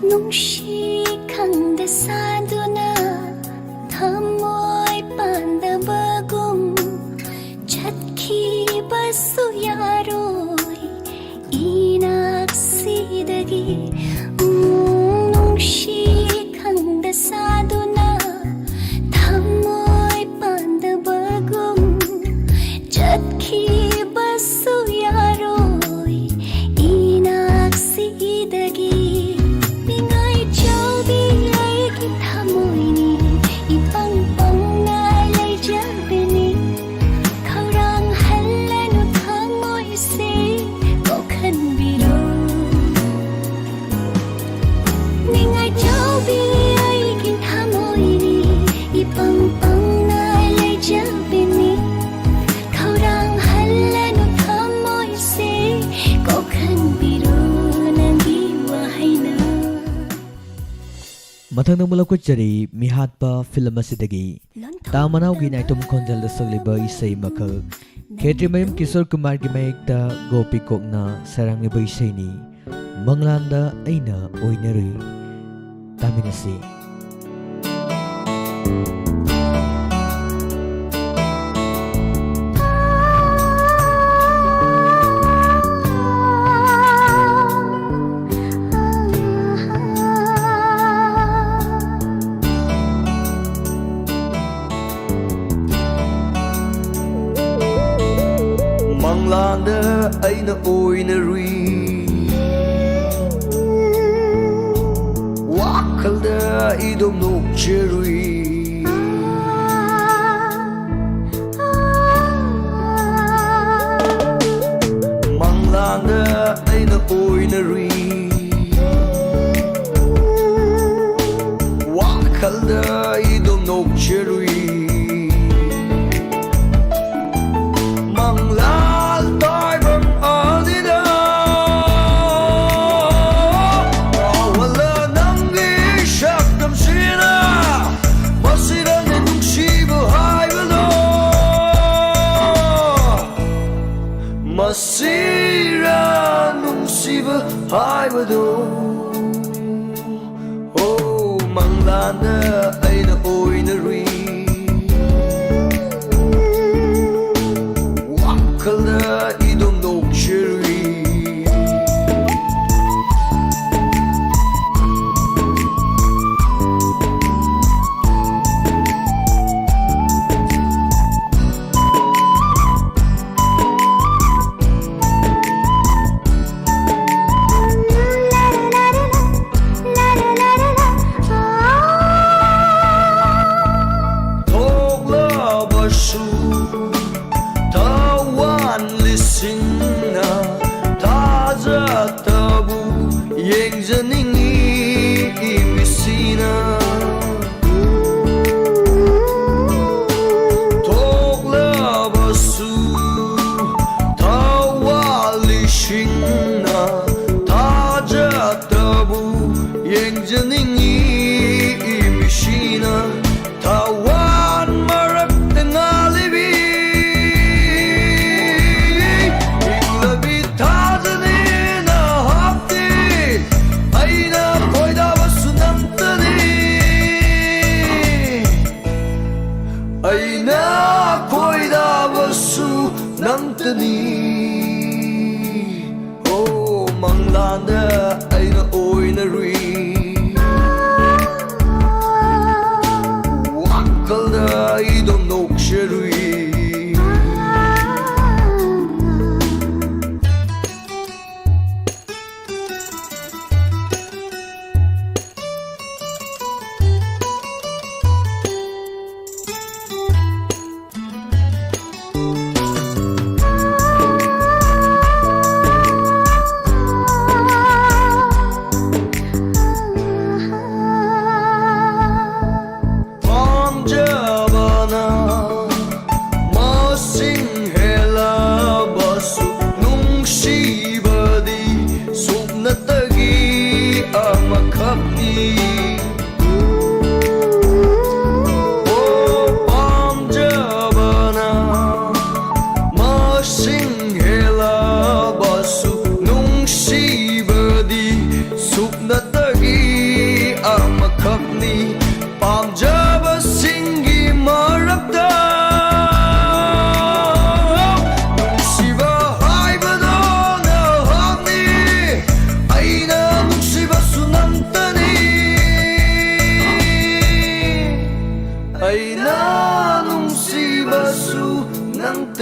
ꯅꯨꯡꯁꯤ ꯈꯪꯗ ꯁꯥꯗꯨꯅ ꯊꯃꯣꯏ ꯄꯥꯟꯗꯕꯒꯨꯝ ꯆꯠꯈꯤꯕꯁꯨ ꯌꯥꯔꯣꯏ ꯏꯅꯥꯛꯁꯤꯗꯒꯤ꯫ ꯎꯝ, ꯅꯨꯡꯁꯤ ꯈꯪꯗ ꯁꯥꯗꯨꯅ ꯊꯃꯣꯏ ꯄꯥꯟꯗꯕꯒꯨꯝ ꯆꯠꯈꯤꯕꯁꯨ ꯌꯥꯔꯣꯏ ꯏꯅꯥꯛꯁꯤꯗꯒꯤ꯫ ꯅꯤꯡꯉꯥꯏ ꯆꯥꯎꯕꯤ ꯑꯩꯒꯤ ꯊꯃꯣꯏꯅꯤ ꯏꯄꯪ ꯄꯪꯅ ꯂꯩꯖꯕꯤꯅꯤ ꯈꯧꯔꯥꯡ ꯍꯜꯂꯅꯨ ꯊꯃꯣꯏꯁꯦ ꯀꯣꯛꯍꯟꯕꯤꯔꯣ꯫ ꯅꯤꯡꯉꯥꯏ ꯆꯥꯎꯕꯤ ꯑꯩꯒꯤ ꯊꯃꯣꯏꯅꯤ ꯏꯄꯪ ꯄꯪꯅ ꯂꯩꯖꯕꯤꯅꯤ ꯈꯧꯔꯥꯡ ꯍꯜꯂꯅꯨ ꯊꯃꯣꯏꯁꯦ ꯀꯣꯛꯍꯟꯕꯤꯔꯣ ꯅꯪꯒꯤ ꯋꯥꯍꯩꯅ꯫ ꯃꯊꯪꯗ ꯑꯃꯨꯛ ꯂꯧꯈꯠꯆꯔꯤ ꯃꯤꯍꯥꯠꯄ ꯐꯤꯂꯝ ꯑꯁꯤꯗꯒꯤ ꯇꯥ ꯃꯅꯥꯎꯒꯤ ꯅꯥꯏꯇꯣꯝ ꯈꯣꯟꯖꯦꯜꯗ ꯁꯛꯂꯤꯕ ꯏꯁꯩ ꯃꯈꯜ ꯈꯦꯇ꯭ꯔꯤꯃꯌꯨꯝ ꯀꯤꯁꯣꯔ ꯀꯨꯃꯥꯔꯒꯤ ꯃꯌꯦꯛꯇ ꯒꯣꯄꯤ ꯀꯣꯛꯅ ꯁꯩꯔꯥꯡꯂꯤꯕ ꯏꯁꯩꯅꯤ, ꯃꯪꯂꯥꯟꯗ ꯑꯩꯅ ꯑꯣꯏꯅꯔꯨꯏ꯫ ꯇꯥꯃꯤꯟꯅꯁꯤ꯫ ꯃꯪꯂꯥꯟꯗ ꯑꯩꯅ ꯑꯣꯏꯅꯔꯨꯏ, ꯋꯥꯈꯜꯗ ꯏꯗꯣꯝ ꯅꯣꯛꯆꯔꯨꯏ꯫ ꯃꯪꯂꯥꯟꯗ ꯑꯩꯅ ꯑꯣꯏꯅꯔꯨꯏ, ꯋꯥꯈꯜꯗ ꯏꯗꯣꯝ ꯅꯣꯛꯆꯔꯨꯏ꯫ ꯃꯪꯂꯥꯜ ꯇꯥꯏꯕꯪ ꯑꯅꯤꯗ ꯉꯥꯎꯍꯜꯂ ꯅꯪꯒꯤ ꯁꯛꯇꯝꯁꯤꯅ, ꯃꯁꯤꯗꯅꯦ ꯅꯨꯡꯁꯤꯕ ꯍꯥꯏꯕꯗꯣ, ꯃꯁꯤꯔ ꯅꯨꯡꯁꯤꯕ ꯍꯥꯏꯕꯗꯣ꯫ ꯑꯣ, ꯃꯪꯂꯥꯟꯗ ꯑꯩꯅ ꯑꯣꯏꯅꯔꯨꯏ, ꯋꯥꯈꯜꯗ ꯏꯗꯣꯝ ꯅꯣꯛꯆꯔꯨꯏ꯫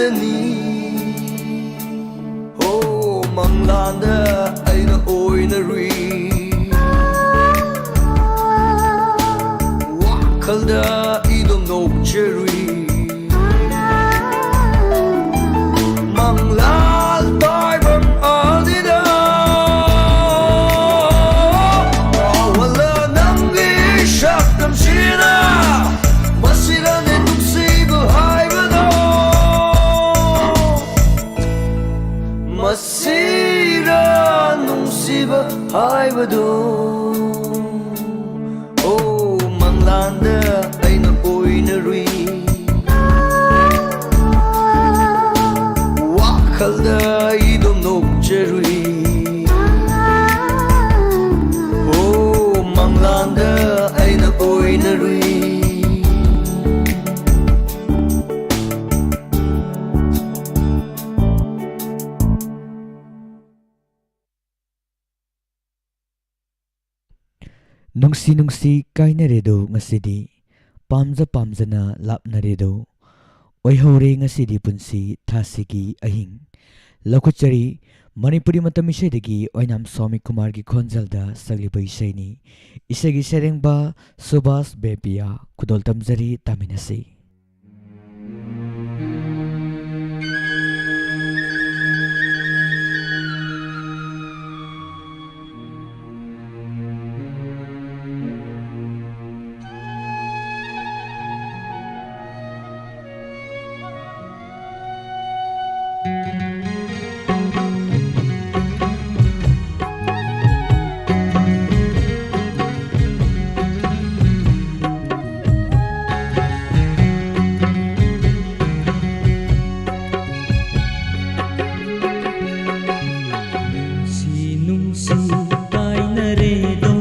ꯅꯤ꯫ ꯑꯣ, ꯃꯪꯂꯥꯟꯗ ꯑꯩꯅ ꯑꯣꯏꯅꯔꯨꯏ꯫ ꯋꯥꯈꯜꯗ ꯏꯗꯣꯝ ꯅꯣꯛꯆꯔꯨꯏ꯫ ꯃꯪꯂꯥꯜ ꯇꯥꯏꯕꯪ ꯑꯗꯤꯗ ꯉꯥꯎꯍꯜꯂ ꯅꯪꯒꯤ ꯁꯛꯇꯝꯁꯤꯅ꯫ ꯃꯁꯤꯔꯅꯦ ꯅꯨꯡꯁꯤꯕ ꯍꯥꯏꯕꯗꯣ꯫ ꯃꯁꯤꯔ ꯅꯨꯡꯁꯤꯕ ꯍꯥꯏꯕꯗꯣ꯫ ꯑꯣ, ꯃꯪꯂꯥꯟꯗ ꯑꯩꯅ ꯑꯣꯏꯅꯔꯨꯏ꯫ ꯋꯥꯈꯜꯗ ꯑꯩꯗꯣꯝ ꯅꯣꯛꯆꯔꯨꯏ꯫ ꯑꯣ, ꯃꯪꯂꯥꯟꯗ ꯑꯩꯅ ꯑꯣꯏꯅꯔꯨꯏ꯫ ꯅꯨꯡꯁꯤ ꯅꯨꯡꯁꯤ ꯀꯥꯏꯅꯔꯦꯗꯣ ꯉꯁꯤꯗꯤ, ꯄꯥꯝꯖ ꯄꯥꯝꯖꯅ ꯂꯥꯞꯅꯔꯦꯗꯣ, ꯑꯣꯏꯍꯧꯔꯦ ꯉꯁꯤꯗꯤ ꯄꯨꯟꯁꯤ ꯊꯥꯁꯤꯒꯤ ꯑꯍꯤꯡ꯫ ꯂꯧꯈꯠꯆꯔꯤ ꯃꯅꯤꯄꯨꯔꯤ ꯃꯇꯝ ꯏꯁꯩꯗꯒꯤ ꯑꯣꯏꯅꯥꯝ ꯁ꯭ꯋꯥꯃꯤ ꯀꯨꯃꯥꯔꯒꯤ ꯈꯣꯟꯖꯦꯜꯗ ꯁꯛꯂꯤꯕ ꯏꯁꯩꯅꯤ꯫ ꯏꯁꯩꯒꯤ ꯁꯩꯔꯦꯡꯕ ꯁꯨꯕꯥꯁ ꯕꯦꯄꯤꯌꯥ꯫ ꯈꯨꯗꯣꯜ ꯇꯝꯖꯔꯤ, ꯇꯥꯃꯤꯟꯅꯁꯤ꯫ ꯅꯨꯡꯁꯤ ꯅꯨꯡꯁꯤ ꯀꯥꯏꯅꯔꯦꯗꯣ,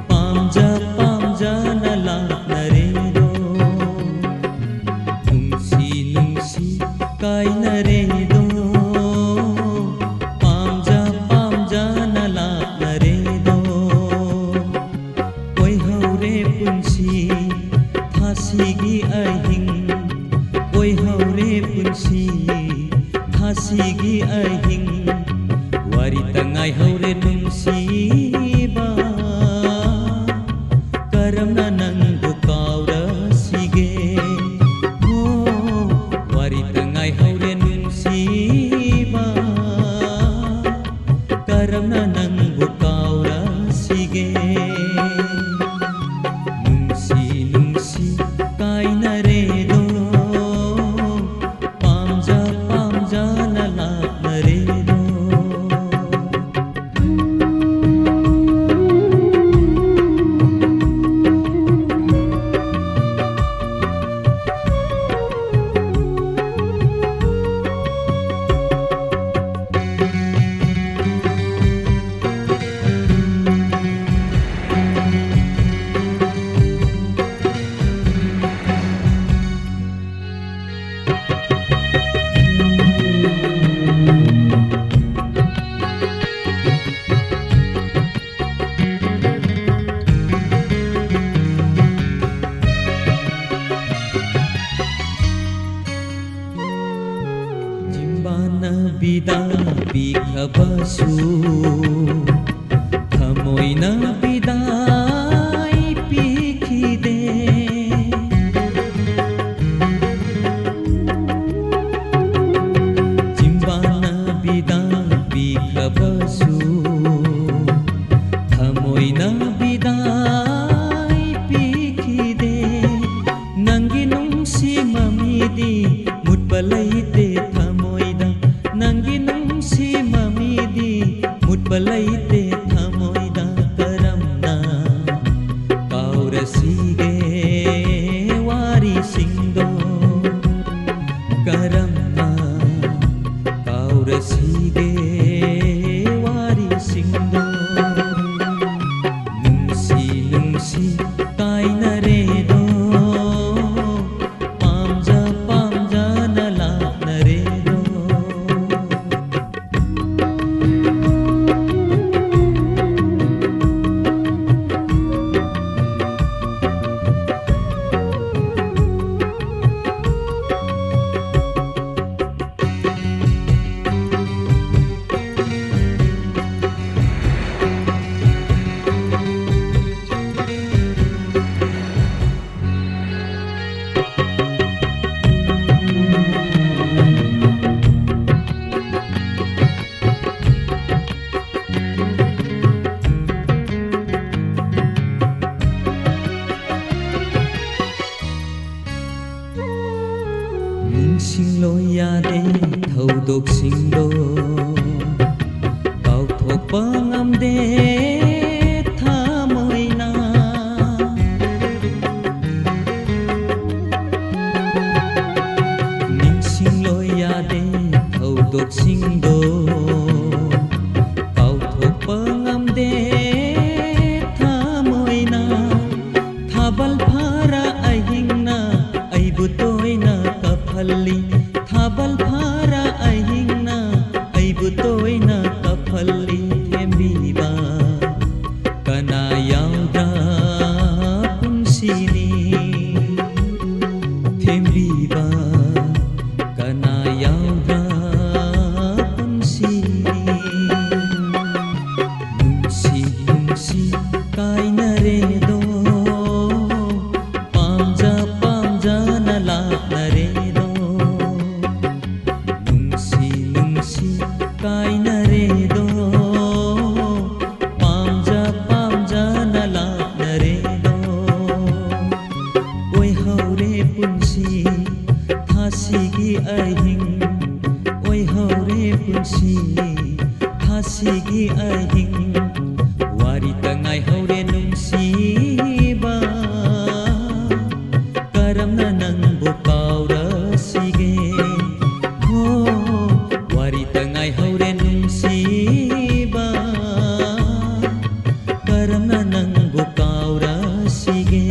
ꯄꯥꯝꯖ ꯄꯥꯝꯖꯅ ꯂꯥꯛꯅꯔꯦꯗꯣ꯫ ꯅꯨꯡꯁꯤ ꯅꯨꯡꯁꯤ ꯀꯥꯏꯅꯔꯦꯗꯣ, ꯄꯥꯝꯖ ꯄꯥꯝꯖꯅ ꯂꯥꯛꯅꯔꯦꯗꯣ꯫ ꯑꯣꯏꯍꯧꯔꯦ ꯄꯨꯟꯁꯤ ꯊꯥꯁꯤꯒꯤ ꯑꯍꯤꯡ, ꯑꯣꯏꯍꯧ ꯁꯤ ꯊꯥꯁꯤꯒꯤ ꯑꯍꯤꯡ, ꯋꯥꯔꯤ ꯇꯉꯥꯏ ꯍꯧꯔꯦ ꯅꯨꯡꯁꯤꯕ, ꯀꯔꯝꯅ ꯅꯪꯕꯨ ꯀꯥꯎꯔꯁꯤꯒꯦ? ꯍꯣ, ꯋꯥꯔꯤ ꯇꯉꯥꯏ ꯍꯧꯔꯦ ꯅꯨꯡꯁꯤꯕ, ꯀꯔꯝꯅ ꯅꯪꯕꯨ ꯀꯥꯎꯔꯁꯤꯒꯦ? ꯅꯨꯡꯁꯤ ꯅꯨꯡꯁꯤ ꯀꯥꯏꯅꯔꯦꯗꯣ, ꯄꯥꯝꯖ ꯄꯥꯝꯖꯅ ꯂꯥꯛꯅꯔꯦꯗꯣ꯫ ꯆꯤꯝꯕꯥꯟꯅ ꯕꯤꯗꯥꯏ ꯄꯤꯈ꯭ꯔꯕꯁꯨ, ꯊꯃꯣꯏꯅ ꯕꯤꯗꯥꯏ ꯄꯤꯈꯤꯗꯦ꯫ ꯆꯤꯝꯕꯥꯟꯅ ꯕꯤꯗꯥꯏ ꯄꯤꯈ꯭ꯔꯕꯁꯨ, ꯊꯃꯣꯏꯅ ꯕꯤꯗꯥꯏ ꯄꯤꯈꯤꯗꯦ꯫ ꯅꯪꯒꯤ ꯅꯨꯡꯁꯤ ꯃꯃꯤꯗꯤ ꯃꯨꯠꯄ ꯂꯩꯇꯦ ꯊꯃꯣꯏꯗ꯫ ꯅꯪꯒꯤ ꯅꯨꯡꯁꯤ ꯃꯃꯤꯗꯤ ꯃꯨꯠꯄ ꯂꯩꯇꯦ ꯊꯃꯣꯏꯗ꯫ ꯀꯔꯝꯅ ꯀꯥꯎꯔꯁꯤꯒꯦ ꯋꯥꯔꯤꯁꯤꯡꯗꯣ? ꯀꯔꯝꯅ ꯀꯥꯎꯔꯁꯤꯒꯦ ꯋꯥꯔꯤꯁꯤꯡꯗꯣ? ꯅꯨꯡꯁꯤ ꯅꯨꯡꯁꯤ ꯀꯥꯏꯅꯔꯦꯗꯣ, ꯄꯥꯝꯖ ꯄꯥꯝꯖꯅ ꯂꯥꯛꯅꯔꯦꯗꯣ꯫ ꯌꯥꯗꯦ ꯊꯧꯗꯣꯛꯁꯤꯡꯗꯣ ꯀꯥꯎꯊꯣꯛꯄ ꯉꯝꯗꯦ ꯊꯃꯣꯏꯅ꯫ ꯅꯤꯡꯁꯤꯡꯂꯣ ꯌꯥꯗꯦ ꯊꯧꯗꯣꯛꯁꯤꯡꯗꯣ ꯀꯥꯎꯊꯣꯛꯄ ꯉꯝꯗꯦ ꯊꯃꯣꯏꯅ꯫ ꯊꯥꯕꯜ ꯐꯥꯔ ꯑꯍꯤꯡꯅ ꯑꯩꯕꯨ ꯇꯣꯏꯅ ꯀꯞꯍꯜꯂꯤ꯫ ꯊꯥꯕꯜ ꯐꯥꯔ ꯑꯍꯤꯡꯅ ꯑꯩꯕꯨ ꯇꯣꯏꯅ ꯀꯞꯍꯜꯂꯤ꯫ ꯊꯦꯝꯕꯤꯕ ꯀꯅꯥ ꯌꯥꯎꯗ꯭ꯔꯥ ꯄꯨꯟꯁꯤꯅꯤ? ꯊꯦꯝꯕꯤꯕ ꯀꯅꯥ ꯌꯥꯎꯗ꯭ꯔꯥ ꯄꯨꯟꯁꯤꯅꯤ? ꯅꯨꯡꯁꯤ ꯅꯨꯡꯁꯤ ꯀꯥꯏꯅꯔꯦꯗꯣ, ꯄꯥꯝꯖ ꯄꯥꯝꯖꯅ ꯂꯥꯞꯅꯔꯦꯗꯣ꯫ ꯅꯨꯡꯁꯤ ꯅꯨꯡꯁꯤ ꯀꯥꯏꯅꯔꯦꯗꯣ, ꯄꯥꯝꯖ ꯄꯥꯝꯖꯅ ꯂꯥꯞꯅꯔꯦꯗꯣ꯫ ꯑꯣꯏꯍꯧꯔꯦ ꯄꯨꯟꯁꯤ ꯊꯥꯁꯤꯒꯤ ꯑꯍꯤꯡ, ꯑꯣꯏꯍꯧꯔꯦ ꯄꯨꯟꯁꯤ ꯊꯥꯁꯤꯒꯤ ꯑꯍꯤꯡ꯫ ꯋꯥꯔꯤꯇ ꯉꯥꯏꯍꯧꯔꯦ ꯅꯨꯡꯁꯤꯕ, ꯀꯔꯝꯅ ꯅꯪꯕꯨ ꯀꯥꯎꯔꯁꯤꯒꯦ? ꯍꯣ, ꯋꯥꯔꯤꯇ ꯉꯥꯏꯍꯧꯔꯦ ꯅꯨꯡꯁꯤꯕ, ꯀꯔꯝꯅ ꯅꯪꯕꯨ ꯀꯥꯎꯔꯁꯤꯒꯦ?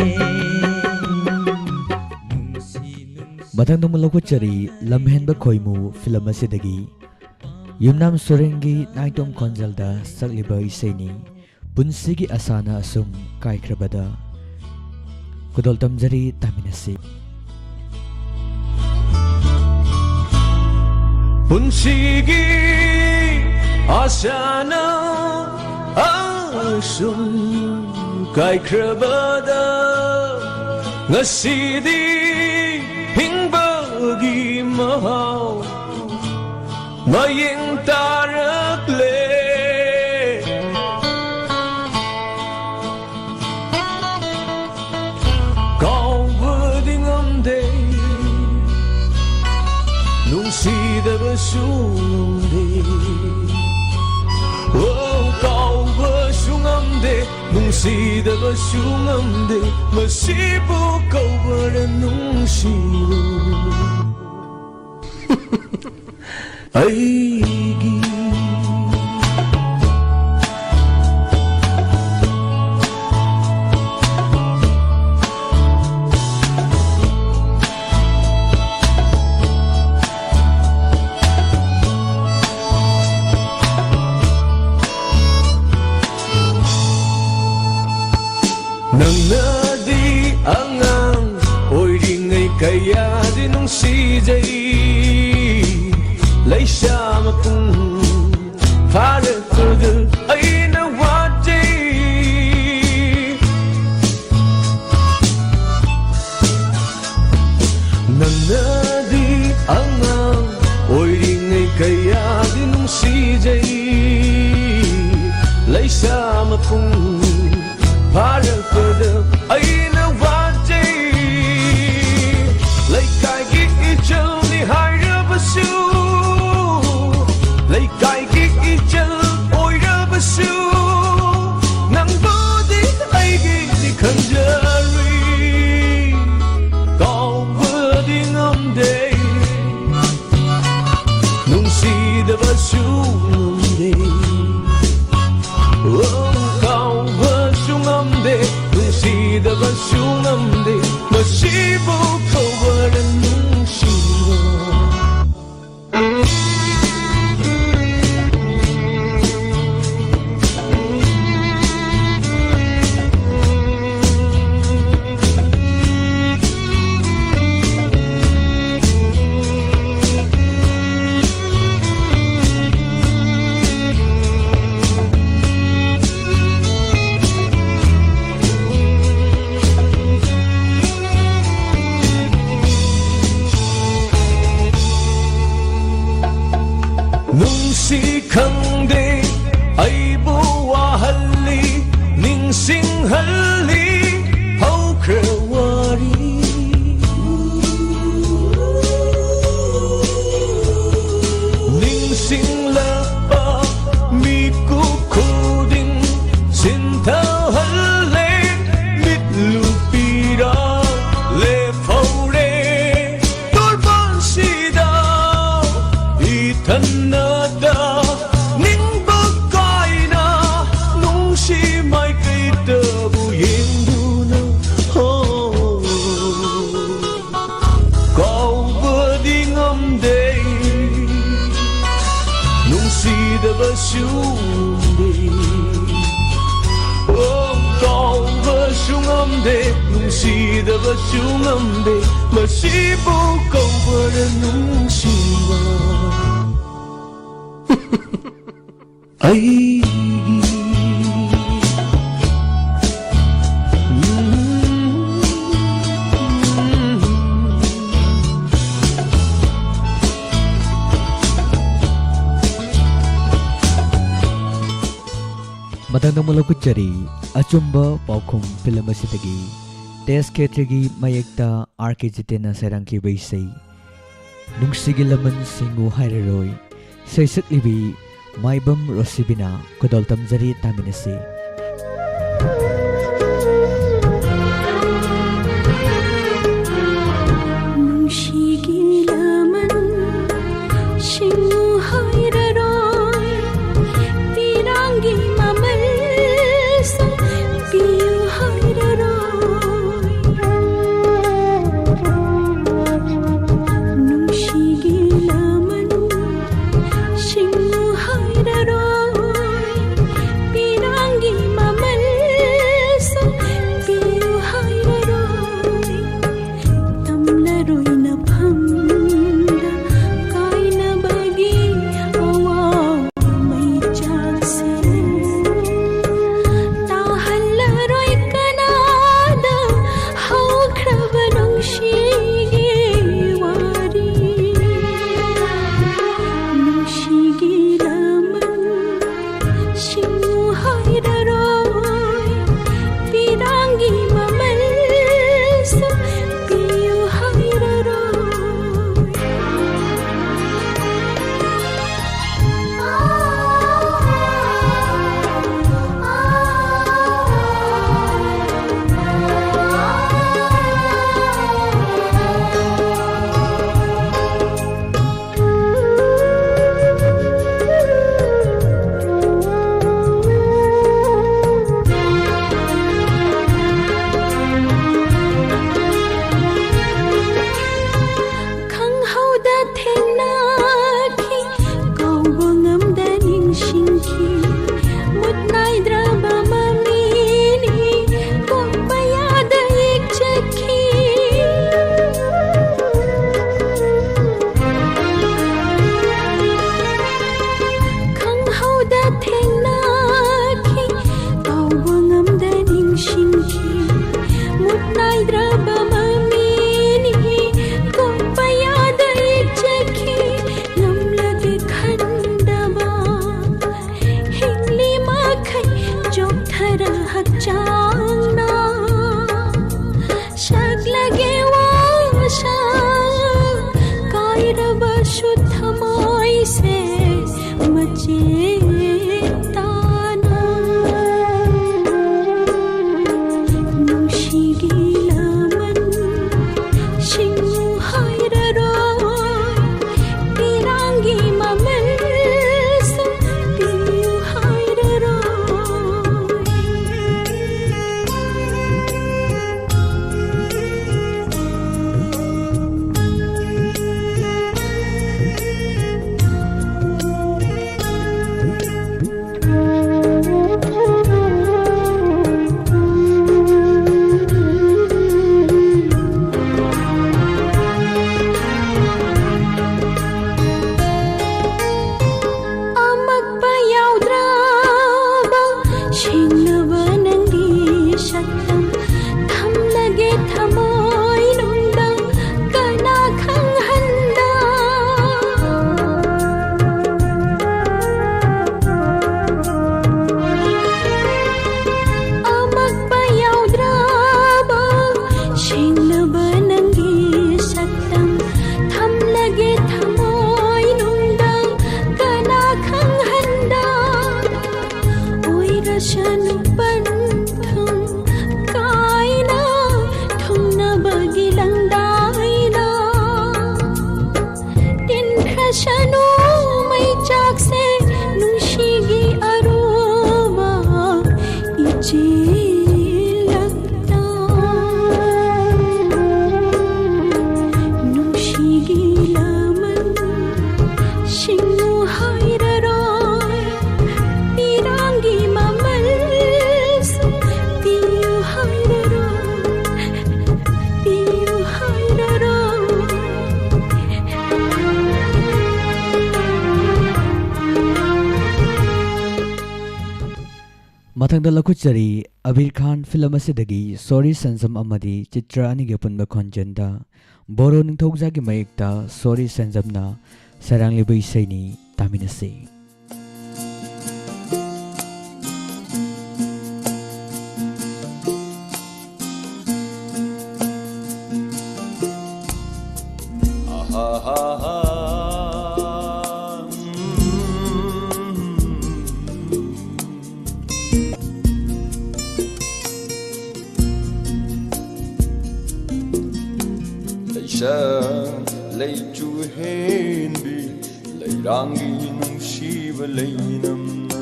ꯅꯨꯡꯁꯤ ꯅꯨꯡꯁꯤ ꯃꯊꯪꯗ ꯑꯃꯨꯛ ꯂꯧꯈꯠꯆꯔꯤ ꯂꯝꯍꯦꯟꯕ ꯈꯣꯏꯃꯨ ꯐꯤꯂꯝ ꯑꯁꯤꯗꯒꯤ ꯌꯨꯝꯅꯥꯝ ꯁꯣꯔꯦꯟꯒꯤ ꯅꯥꯏꯇꯣꯝ ꯈꯣꯟꯖꯦꯜꯗ ꯁꯛꯂꯤꯕ ꯏꯁꯩꯅꯤ ꯄꯨꯟꯁꯤꯒꯤ ꯑꯁꯥꯅ ꯑꯁꯨꯝ ꯀꯥꯏꯈ꯭ꯔꯕꯗ꯫ ꯈꯨꯗꯣꯜ ꯇꯝꯖꯔꯤ, ꯇꯥꯃꯤꯟꯅꯁꯤ꯫ ꯄꯨꯟꯁꯤꯒꯤ ꯑꯁꯥꯅ ꯑꯁꯨꯝ ꯀꯥꯏꯈ꯭ꯔꯕꯗ ꯉꯁꯤꯗꯤ ꯍꯤꯡꯕꯒꯤ ꯃꯍꯥꯎ ꯃꯌꯦꯡ ꯇꯥꯔꯛꯂꯦ꯫ ꯀꯥꯎꯕꯗꯤ ꯉꯝꯗꯦ꯫ ꯁꯨ ꯉꯝꯗꯦ꯫ ꯑꯣ, ꯀꯥꯎꯕꯁꯨ ꯉꯝꯗꯦ, ꯅꯨꯡꯁꯤꯗꯕꯁꯨ ꯉꯝꯗꯦ, ꯃꯁꯤꯕꯨ ꯀꯧꯕꯔ ꯅꯨꯡꯁꯤꯕ? ꯑꯩꯒꯤ ꯅꯪꯅꯗꯤ ꯑꯉꯥꯡ ꯑꯣꯏꯔꯤꯉꯩ ꯀꯌꯥꯗꯤ ꯅꯨꯡꯁꯤꯖꯩ꯫ ꯂꯩꯁꯥ ꯃꯄꯨꯡ ꯐꯥꯔꯛꯄꯗ ꯑꯩꯅ ꯋꯥꯖꯩ꯫ ꯅꯪꯅꯗꯤ ꯑꯉꯥꯡ ꯑꯣꯏꯔꯤꯉꯩ ꯀꯌꯥꯗꯤ ꯅꯨꯡꯁꯤꯖꯩ꯫ ꯂꯩꯁꯥ ꯃꯄꯨꯡ ꯐꯥꯔꯛꯄꯗ ꯑꯩꯅ ꯋꯥꯖꯩ꯫ ꯂꯩꯀꯥꯏꯒꯤ ꯏꯆꯜꯅꯤ ꯍꯥꯏꯔꯕꯁꯨ, ꯂꯩꯀꯥꯏꯒꯤ ꯏꯆꯜ ꯑꯣꯏꯔꯕꯁꯨ, ꯅꯪꯕꯨꯗꯤ ꯑꯩꯒꯤꯅꯤ ꯈꯟꯖꯔꯨꯏ꯫ ꯀꯥꯎꯕꯗꯤ ꯉꯝꯗꯦ, ꯅꯨꯡꯁꯤꯗꯕꯁꯨ ꯉꯝꯗꯦ꯫ ꯑꯣ, ꯀꯥꯎꯕꯁꯨ ꯉꯝꯗꯦ, ꯅꯨꯡꯁꯤꯗꯕꯁꯨ ꯉꯝꯗꯦ, ꯃꯁꯤꯕꯨ ꯀꯧꯕꯔ ꯅꯨꯡꯁꯤꯕ? ꯆꯨꯝꯗꯦ꯫ ꯑꯣ, ꯀꯥꯎꯕꯁꯨ ꯉꯝꯗꯦ, ꯅꯨꯡꯁꯤꯗꯕꯁꯨ ꯉꯝꯗꯦ, ꯃꯁꯤꯕꯨ ꯀꯧꯕꯔ ꯅꯨꯡꯁꯤꯕ? ꯑꯩꯒꯤ ꯃꯊꯪꯗ ꯑꯃꯨꯛ ꯂꯧꯈꯠꯆꯔꯤ ꯑꯆꯨꯝꯕ ꯄꯥꯎꯈꯨꯝ ꯐꯤꯂꯝ ꯑꯁꯤꯗꯒꯤ꯫ ꯇꯦꯖ ꯈꯦꯇ꯭ꯔꯤꯒꯤ ꯃꯌꯦꯛꯇ ꯑꯥꯔ ꯀꯦ ꯖꯤꯇꯦꯟꯅ ꯁꯩꯔꯥꯡꯈꯤꯕ ꯏꯁꯩ ꯅꯨꯡꯁꯤꯒꯤ ꯂꯃꯟ ꯁꯤꯡꯉꯨ ꯍꯥꯏꯔꯔꯣꯏ꯫ ꯁꯩꯁꯛꯂꯤꯕꯤ ꯃꯥꯏꯕꯝ ꯔꯣꯁꯤꯕꯤꯅ꯫ ꯈꯨꯗꯣꯜ ꯇꯝꯖꯔꯤ, ꯇꯥꯃꯤꯟꯅꯁꯤ꯫ ꯅꯨꯡꯁꯤꯒꯤ ꯂꯃꯟ ꯁꯤꯡꯉꯨ ꯍꯥꯏꯔꯔꯣꯏ, ꯄꯤꯔꯥꯡꯒꯤ ꯃꯃꯜꯁꯨ ꯄꯤꯌꯨ ꯍꯥꯏꯔꯔꯣꯏ꯫ ꯅꯨꯡꯁꯤꯒꯤ ꯂꯃꯟ ꯁꯤꯡꯉꯨ ꯍꯥꯏꯔꯔꯣꯏ, ꯄꯤꯔꯥꯡꯒꯤ ꯅꯥꯏꯗ꯭ꯔꯕ ꯃꯃꯤꯅꯤ ꯀꯣꯛꯄ ꯌꯥꯗ ꯏꯆꯠꯈꯤ ꯂꯝꯂꯒꯦ ꯈꯟꯗꯕ ꯍꯤꯡꯂꯤ ꯃꯈꯩ ꯆꯣꯛꯊꯔ ꯍꯛꯆꯥꯡꯅ ꯁꯛꯂꯒꯦ ꯋꯥꯁꯛ ꯀꯥꯏꯔꯕꯁꯨ ꯊꯃꯣꯏꯁꯦ ꯃꯆꯦ ꯇꯥꯅ ꯅꯨꯡꯁꯤꯒꯤ ꯂꯃꯟ ꯗ ꯂꯧꯈꯠꯆꯔꯤ ꯑꯕꯤꯔ ꯈꯥꯟ ꯐꯤꯂꯝ ꯑꯁꯤꯗꯒꯤ ꯁꯣꯔꯤ ꯁꯟꯖꯝ ꯑꯃꯗꯤ ꯆꯤꯇ꯭ꯔ ꯑꯅꯤꯒꯤ ꯑꯄꯨꯟꯕ ꯈꯣꯟꯖꯦꯜꯗ ꯕꯣꯔꯣ ꯅꯤꯡꯊꯧꯖꯥꯒꯤ ꯃꯌꯦꯛꯇ ꯁꯣꯔꯤ ꯁꯟꯖꯝꯅ ꯁꯩꯔꯥꯡꯂꯤꯕ ꯏꯁꯩꯅꯤ, ꯇꯥꯃꯤꯟꯅꯁꯤ꯫ ꯂꯩꯁꯥ ꯂꯩꯆꯨ ꯍꯦꯟꯕꯤ ꯂꯩꯔꯥꯡꯒꯤ ꯅꯨꯡꯁꯤꯕ ꯂꯩꯅꯝꯅ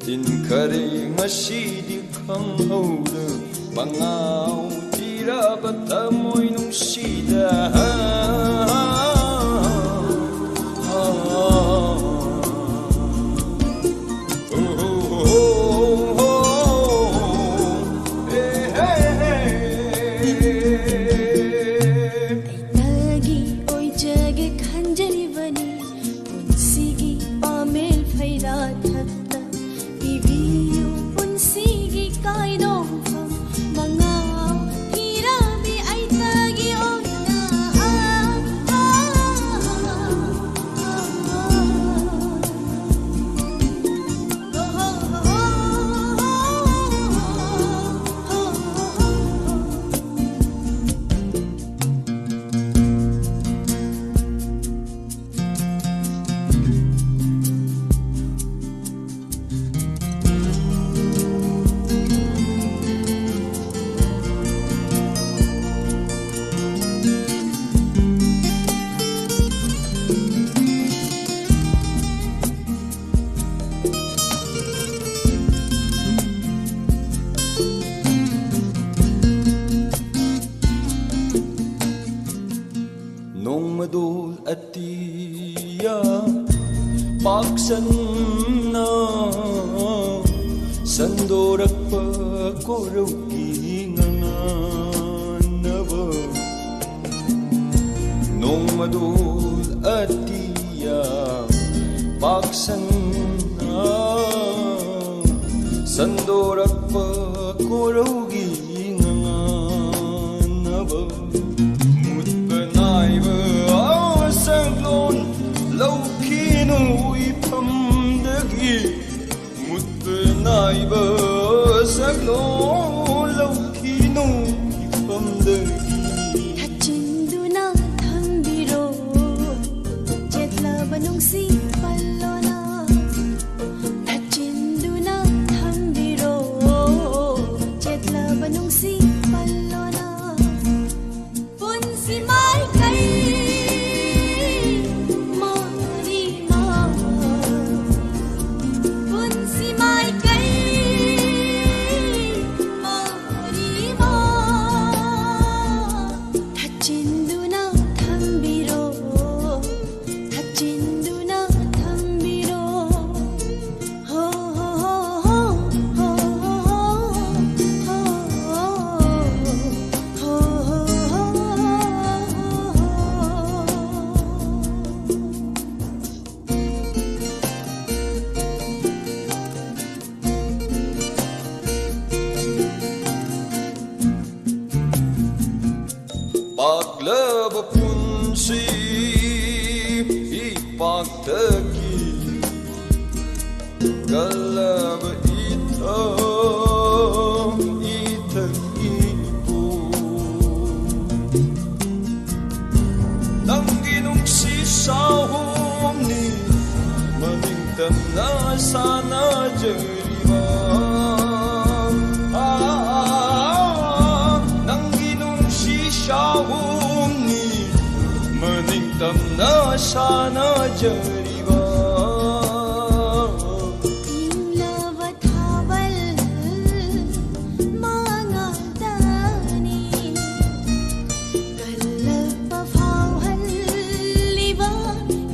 ꯇꯤꯟꯈꯔꯦ ꯉꯁꯤꯗꯤ ꯈꯪꯍꯧꯗ ꯃꯉꯥꯎ ꯊꯤꯔꯕ ꯊꯃꯣꯏ ꯅꯨꯡꯁꯤꯗ꯫ ꯑꯩꯇꯒꯤ ꯑꯣꯏꯖꯒꯦ ꯈꯟꯖꯔꯤꯕꯅꯤ ꯄꯨꯟꯁꯤꯒꯤ ꯄꯥꯃꯦꯜ ꯐꯩꯔꯥ ꯊꯛꯇ ꯄꯤꯕꯤꯌꯨ ꯄꯨꯟꯁꯤꯒꯤ ꯀꯥꯏꯗꯣꯡꯐꯝ ꯃꯉꯥꯎ ꯊꯤꯔꯕꯤ ꯑꯩꯇꯒꯤ ꯑꯣꯏꯅ꯫ ꯅꯣꯡꯃꯗꯣꯜ ꯑꯇꯤꯌꯥ ꯄꯥꯛ ꯁꯟꯅ ꯁꯟꯗꯣꯔꯛꯄ ꯀꯣꯔꯧꯒꯤ ꯉꯉꯥꯟꯅꯕ꯫ ꯅꯣꯡꯃꯗꯣꯜ ꯑꯇꯤꯌꯥ ꯄꯥꯛ ꯁꯟꯅ ꯁꯟꯗꯣꯔꯛꯄ ꯀꯣꯔꯧꯒꯤ ꯉꯉꯥꯟꯅꯕ, ꯃꯨꯠꯄ ꯅꯥꯏꯕ ꯁꯛꯂꯣꯟ ꯂꯧꯈꯤꯅꯨ ꯏꯐꯝꯗꯒꯤ, ꯃꯨꯠꯄ ꯅꯥꯏꯕ ꯁꯛꯂꯣꯟ ꯂꯧꯈꯤꯅꯨ ꯏꯐꯝꯗꯒꯤ꯫ ꯊꯠꯆꯤꯟꯗꯨꯅ ꯊꯝꯕꯤꯔꯣ, ꯆꯦꯠꯂꯕ ꯅꯨꯡꯁꯤ ꯄꯜꯂꯣꯅ꯫ ꯊꯠꯆꯤꯟꯗꯨꯅ ꯊꯝꯕꯤꯔꯣ, ꯆꯦꯠꯂꯕ ꯅꯨꯡꯁꯤ ꯄꯜꯂꯣꯅ꯫ ꯄꯨꯟꯁꯤ ꯃꯥꯏꯀꯩ ꯃꯔꯤꯃꯛ, ꯄꯨꯟꯁꯤ ꯃꯥꯏꯀꯩ ꯃꯔꯤꯃꯛ ꯊꯠꯆꯤꯟꯗꯨꯅ ꯊꯝꯕꯤꯔꯣ, ꯊꯠꯆꯤꯟꯗꯨꯅ ꯊꯝꯕꯤꯔꯣ꯫ ꯍꯣ, ꯍꯣ, ꯍꯣ, ꯍꯣ, ꯍꯣ, ꯍꯣ, ꯍꯣ, ꯍꯣ꯫ ꯄꯥꯛꯂꯕ ꯄꯨꯟꯁꯤ ꯏꯄꯥꯛꯇꯒꯤ ꯀꯜꯂꯕ ꯏꯊꯛ ꯏꯊꯛ ꯏꯄꯨ, ꯅꯪꯒꯤ ꯅꯨꯡꯁꯤ ꯁꯥꯍꯣꯝꯅꯤ ꯃꯅꯤꯡ ꯇꯝꯅ ꯁꯥꯟꯅꯖꯔꯤꯕ꯫ ꯅꯪꯒꯤ ꯅꯨꯡꯁꯤ ꯁꯥꯍꯣꯝꯅꯤ ꯃꯅꯤꯡ ꯇꯝꯅ ꯁꯥꯟꯅꯖꯔꯤꯕ꯫ ꯏꯪꯂꯕ ꯊꯥꯕꯜ ꯃꯉꯥꯜꯗꯅꯤ ꯀꯜꯂꯛꯄ ꯐꯥꯎꯍꯜꯂꯤꯕ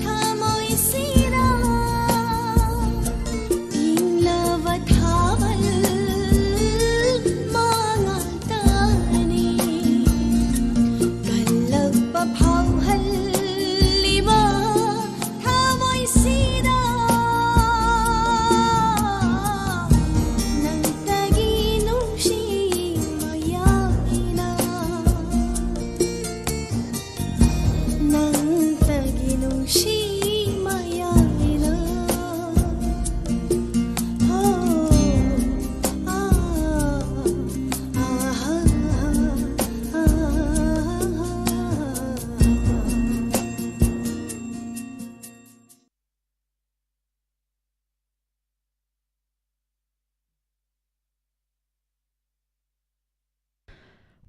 ꯊꯃꯣꯏꯁꯤꯗ꯫ ꯏꯪꯂꯕ ꯊꯥꯕꯜ ꯃꯉꯥꯜꯗꯅꯤ ꯀꯜꯂꯛꯄ ꯐꯥꯎꯍꯜꯂꯤꯕ ꯊꯃꯣꯏ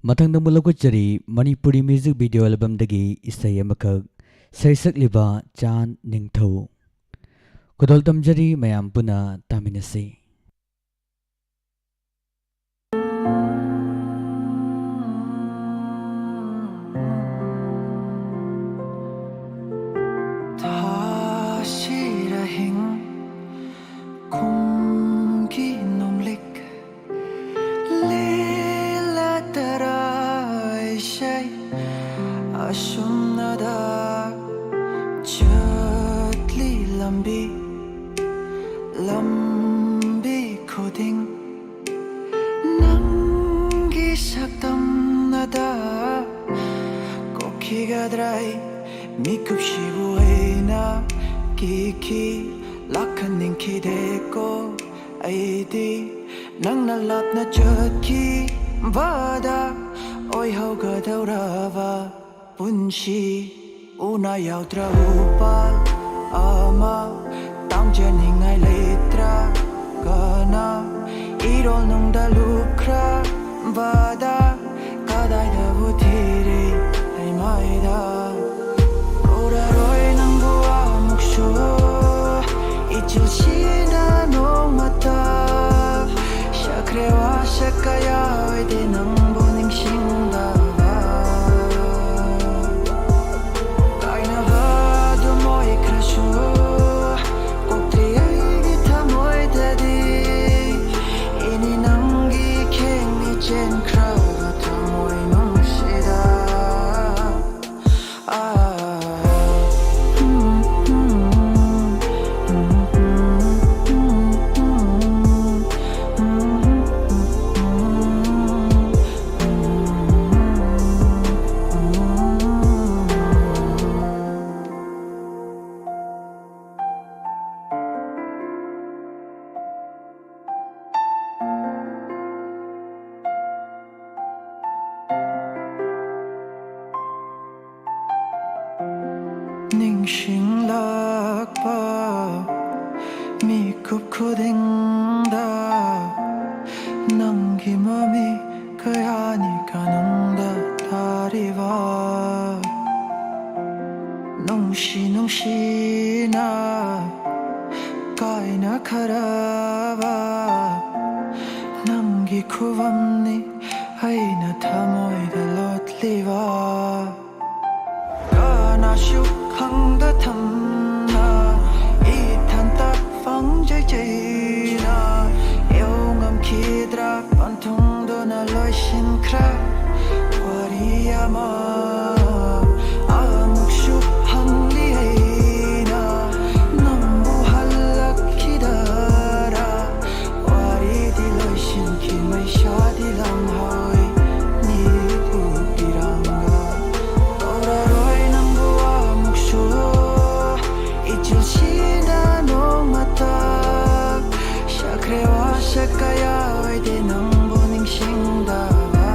ꯃꯊꯪꯗ ꯑꯃꯨꯛ ꯂꯧꯈꯠꯆꯔꯤ ꯃꯅꯤꯄꯨꯔꯤ music video albumꯗꯒꯤ ꯏꯁꯩ ꯑꯃꯈꯛ, ꯁꯩꯁꯛꯂꯤꯕ ꯆꯥꯟ ꯅꯤꯡꯊꯧ꯫ ꯈꯨꯗꯣꯜ ꯇꯝꯖꯔꯤ, ꯃꯌꯥꯝ ꯄꯨꯟꯅ ꯇꯥꯃꯤꯟꯅꯁꯤ꯫ ꯊꯥꯁꯤꯔ ꯍꯤꯡ ꯀꯨꯝꯀꯤ ꯅꯣꯡꯂꯤꯛ ꯂꯤꯂꯥꯇꯔꯥ ꯏꯁꯩ ꯑꯁꯨꯝꯅꯗ ꯆꯠꯂꯤ ꯂꯝꯕꯤ, ꯂꯝꯕꯤ ꯈꯨꯗꯤꯡ ꯅꯪꯒꯤ ꯁꯛꯇꯝꯅꯗ ꯀꯣꯛꯈꯤꯒꯗ꯭ꯔꯥ ꯑꯩ? ꯃꯤꯀꯨꯞꯁꯤꯕꯨ ꯑꯩꯅ ꯀꯤꯈꯤ, ꯂꯥꯛꯍꯟꯅꯤꯡꯈꯤꯗꯦꯀꯣ ꯑꯩꯗꯤ꯫ ꯅꯪꯅ ꯂꯥꯞꯅ ꯆꯠꯈꯤꯕꯗ ꯑꯣꯏꯍꯧꯒꯗꯧꯔꯕ ꯄꯨꯟꯁꯤ ꯎꯅ ꯌꯥꯎꯗ꯭ꯔ ꯎꯄꯥꯜ ꯑꯃ ꯇꯥꯡꯖꯅꯤꯡꯉꯥꯏ ꯂꯩꯇ꯭ꯔꯒꯅ ꯏꯔꯣꯜ ꯅꯨꯡꯗ ꯂꯨꯞꯈ꯭ꯔꯕꯗ ꯀꯗꯥꯏꯗꯕꯨ ꯊꯤꯔꯤ ꯑꯩ ꯃꯥꯏꯗ ꯎꯔꯔꯣꯏ ꯅꯪꯕꯨ ꯑꯃꯨꯛꯁꯨ ꯏꯆꯤꯜꯁꯤꯗ ꯅꯣꯡꯃꯇ ꯁꯛꯈ꯭ꯔꯦ ꯋꯥꯁꯛ ꯀꯌꯥ ꯑꯣꯏꯗꯦ ꯅꯪꯕꯨ ꯅꯤꯡꯁꯤꯡꯗꯕ ꯀꯥꯏꯅꯕ ꯑꯗꯨꯝ ꯑꯣꯏꯈ꯭ꯔꯁꯨ ꯀꯣꯛꯇ꯭ꯔꯤ ꯑꯩꯒꯤ ꯊꯃꯣꯏꯗꯗꯤ ꯏꯅꯤ ꯅꯪꯒꯤ ꯈꯦꯡꯅꯤ ꯆꯦꯟꯈ꯭ꯔꯕ ꯊꯃꯣꯏ ꯅꯨꯡꯁꯤꯗ꯫ ꯅꯤꯡꯁꯤꯡꯂꯛꯄ ꯃꯤꯀꯨꯞ ꯈꯨꯗꯤꯡꯗ ꯅꯪꯒꯤ ꯃꯃꯤ ꯀꯌꯥꯅꯤ ꯀꯅꯥ ꯅꯨꯡꯁꯤꯅ ꯀꯥꯏꯅꯈ꯭ꯔꯕ ꯅꯪꯒꯤ ꯈꯨꯕꯝꯅꯤ ꯑꯩꯅ ꯊꯃꯣꯏꯗ ꯂꯣꯠꯂꯤꯕ꯫ ꯀꯅꯥꯁꯨ ꯈꯪꯗ ꯊꯝꯅ ꯏꯊꯟꯇ ꯐꯪꯖꯩ ꯆꯩꯅ ꯌꯧ ꯉꯝꯈꯤꯗ꯭ꯔꯥ? ꯄꯟꯊꯨꯡꯗꯨꯅ ꯂꯣꯏꯁꯤꯟꯈ꯭ꯔꯦ ꯋꯥꯔꯤ ꯑꯃ꯫ ꯑꯃꯨꯛꯁꯨ ꯍꯪꯂꯤ ꯑꯩꯅ ꯅꯪꯕꯨ ꯍꯜꯂꯛꯈꯤꯗꯔꯥ? ꯋꯥꯔꯤꯗꯤ ꯂꯣꯏꯁꯤꯟꯈꯤ ꯃꯩꯁꯥꯗꯤ ꯂꯪꯍꯧꯏ ꯅꯤꯠ ꯎꯞꯄꯤꯔꯝꯒ꯫ ꯀꯧꯔꯔꯣꯏ ꯅꯪꯕꯨ ꯑꯃꯨꯛꯁꯨ ꯏꯆꯤꯜꯁꯤꯅ ꯅꯣꯡꯃꯇ꯫ ꯁꯛꯈ꯭ꯔꯦ ꯋꯥꯁꯛ ꯀꯌꯥ ꯑꯣꯏꯗꯦ ꯅꯪꯕꯨ ꯅꯤꯡꯁꯤꯡꯗꯕ꯫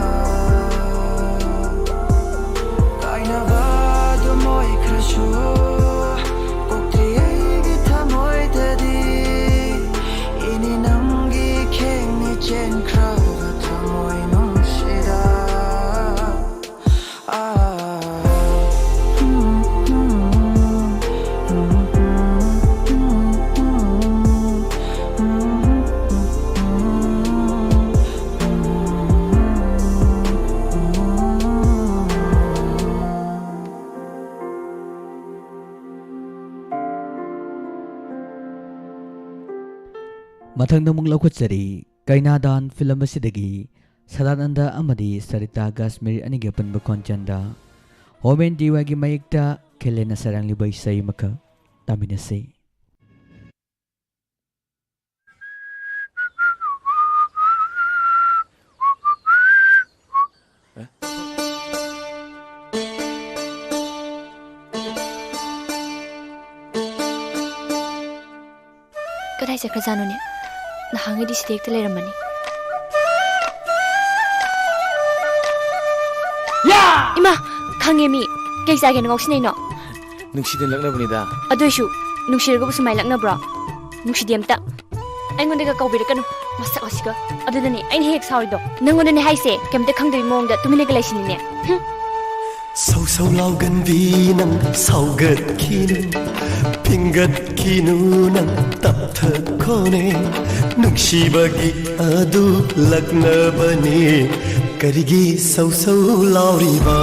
ꯀꯥꯏꯅꯕ ꯑꯗꯨꯝ ꯑꯣꯏꯈ꯭ꯔꯁꯨ ꯀꯣꯛꯇ꯭ꯔꯤ ꯑꯩꯒꯤ ꯊꯃꯣꯏꯗꯗꯤ꯫ ꯏꯅꯤ ꯅꯪꯒꯤ ꯈꯦꯡꯅꯤ ꯆꯦꯟꯈ꯭ꯔꯕ ꯊꯃꯣꯏ ꯅꯨꯡꯁꯤꯗ꯫ ꯃꯊꯪꯗ ꯑꯃꯨꯛ ꯂꯧꯈꯠꯆꯔꯤ ꯀꯩꯅꯥꯗꯥꯟ ꯐꯤꯂꯝ ꯑꯁꯤꯗꯒꯤ ꯁꯗꯥꯅꯟꯗ ꯑꯃꯗꯤ ꯁꯔꯤꯇꯥ ꯀꯥꯁꯃꯤꯔ ꯑꯅꯤꯒꯤ ꯑꯄꯨꯟꯕ ꯈꯣꯟꯖꯦꯜꯗ ꯍꯣꯃꯦꯟ ꯗꯤ ꯋꯥꯏꯒꯤ ꯃꯌꯦꯛꯇ ꯈꯦꯂꯦꯟꯅ ꯁꯩꯔꯥꯡꯂꯤꯕ ꯏꯁꯩ ꯑꯃꯈꯛ ꯇꯥꯃꯤꯟꯅꯁꯤ꯫ ꯀꯗꯥꯏ ꯆꯠꯈ꯭ꯔꯖꯥꯠꯅꯣꯅꯦ? ꯅꯍꯥꯟꯉꯩꯗꯤ ꯁꯤꯗ ꯍꯦꯛꯇ ꯂꯩꯔꯝꯃꯅꯤ꯫ ꯏꯃꯥ! ꯈꯪꯉꯦ ꯃꯤ꯫ ꯀꯩ ꯆꯥꯒꯦꯅ ꯉꯥꯎꯁꯤꯟꯅꯩꯅꯣ? ꯅꯨꯡꯁꯤꯗꯅ ꯂꯛꯅꯕꯅꯤꯗ꯫ ꯑꯗꯨꯏꯁꯨ ꯅꯨꯡꯁꯤꯔꯒꯕꯨ ꯁꯨꯃꯥꯏꯅ ꯂꯛꯅꯕ꯭ꯔꯣ? ꯅꯨꯡꯁꯤꯗꯦ ꯑꯝꯇ꯫ ꯑꯩꯉꯣꯟꯗꯒ ꯀꯧꯕꯤꯔꯛꯀꯅꯨ꯫ ꯃꯁꯛ ꯑꯁꯤꯒ꯫ ꯑꯗꯨꯗꯅꯦ ꯑꯩꯅ ꯍꯦꯛ ꯁꯥꯎꯔꯤꯗꯣ꯫ ꯅꯪꯉꯣꯟꯗꯅꯦ ꯍꯥꯏꯁꯦ, ꯀꯩꯝꯇ ꯈꯪꯗꯕꯒꯤ ꯃꯑꯣꯡꯗ ꯇꯨꯃꯤꯟꯅꯒ ꯂꯩꯁꯤꯟꯅꯤꯅꯦ꯫ ꯍꯨꯝ꯫ ꯁꯧ ꯁꯧ ꯂꯥꯎꯒꯟꯕꯤ ꯅꯪ ꯁꯥꯎꯒꯠꯈꯤꯅꯨ, ꯐꯤꯡꯒꯠꯈꯤꯅꯨ ꯅꯪ ꯇꯞꯊꯈꯣꯅꯦ꯫ ꯅꯨꯡꯁꯤꯕꯒꯤ ꯑꯗꯨ ꯂꯛꯅꯕꯅꯤ꯫ ꯀꯔꯤꯒꯤ ꯁꯧ ꯁꯧ ꯂꯥꯎꯔꯤꯕ?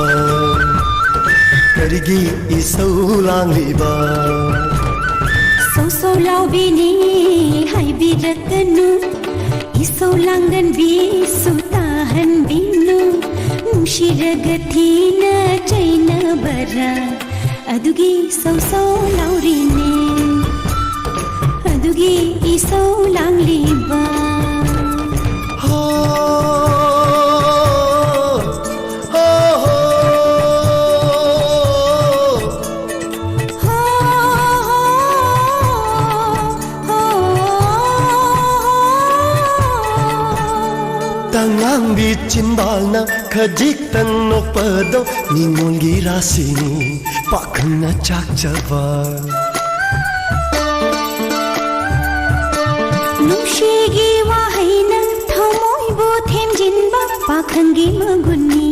ꯀꯔꯤꯒꯤ ꯏꯁꯧ ꯂꯥꯡꯂꯤꯕ? ꯁꯧ ꯁꯧ ꯂꯥꯎꯕꯤꯅꯤ ꯍꯥꯏꯕꯤꯔꯛꯀꯅꯨ, ꯏꯁꯧ ꯂꯥꯡꯒꯟꯕꯤꯁꯨ ꯇꯥꯍꯟꯕꯤꯅꯨ꯫ ꯅꯨꯡꯁꯤꯔꯒ ꯊꯤꯅ ꯆꯩꯅꯕꯔꯥ? ꯑꯗꯨꯒꯤ ꯁꯧ ꯁꯧ ꯂꯥꯎꯔꯤꯅꯦ, ꯑꯗꯨꯒꯤ ꯏꯁꯧ ꯂꯥꯡꯂꯤꯕ꯫ ꯍꯣ, ꯍꯣ, ꯍꯣ꯫ ꯍꯣ, ꯍꯣ, ꯍꯣ, ꯍꯣ꯫ ꯇꯉꯥꯡꯕꯤ ꯆꯤꯟꯕꯥꯜꯅ ꯈꯖꯤꯛꯇꯪ ꯅꯣꯛꯄꯗꯣ ꯅꯤꯉꯣꯜꯒꯤ ꯔꯥꯁꯤꯅꯤ, ꯄꯥꯈꯪꯅ ꯆꯥꯛꯆꯕ꯫ ꯅꯨꯡꯁꯤꯒꯤ ꯋꯥꯍꯩꯅ ꯊꯃꯣꯏꯕꯨ ꯊꯦꯝꯖꯤꯟꯕ ꯄꯥꯈꯪꯒꯤ ꯃꯒꯨꯟꯅꯤ,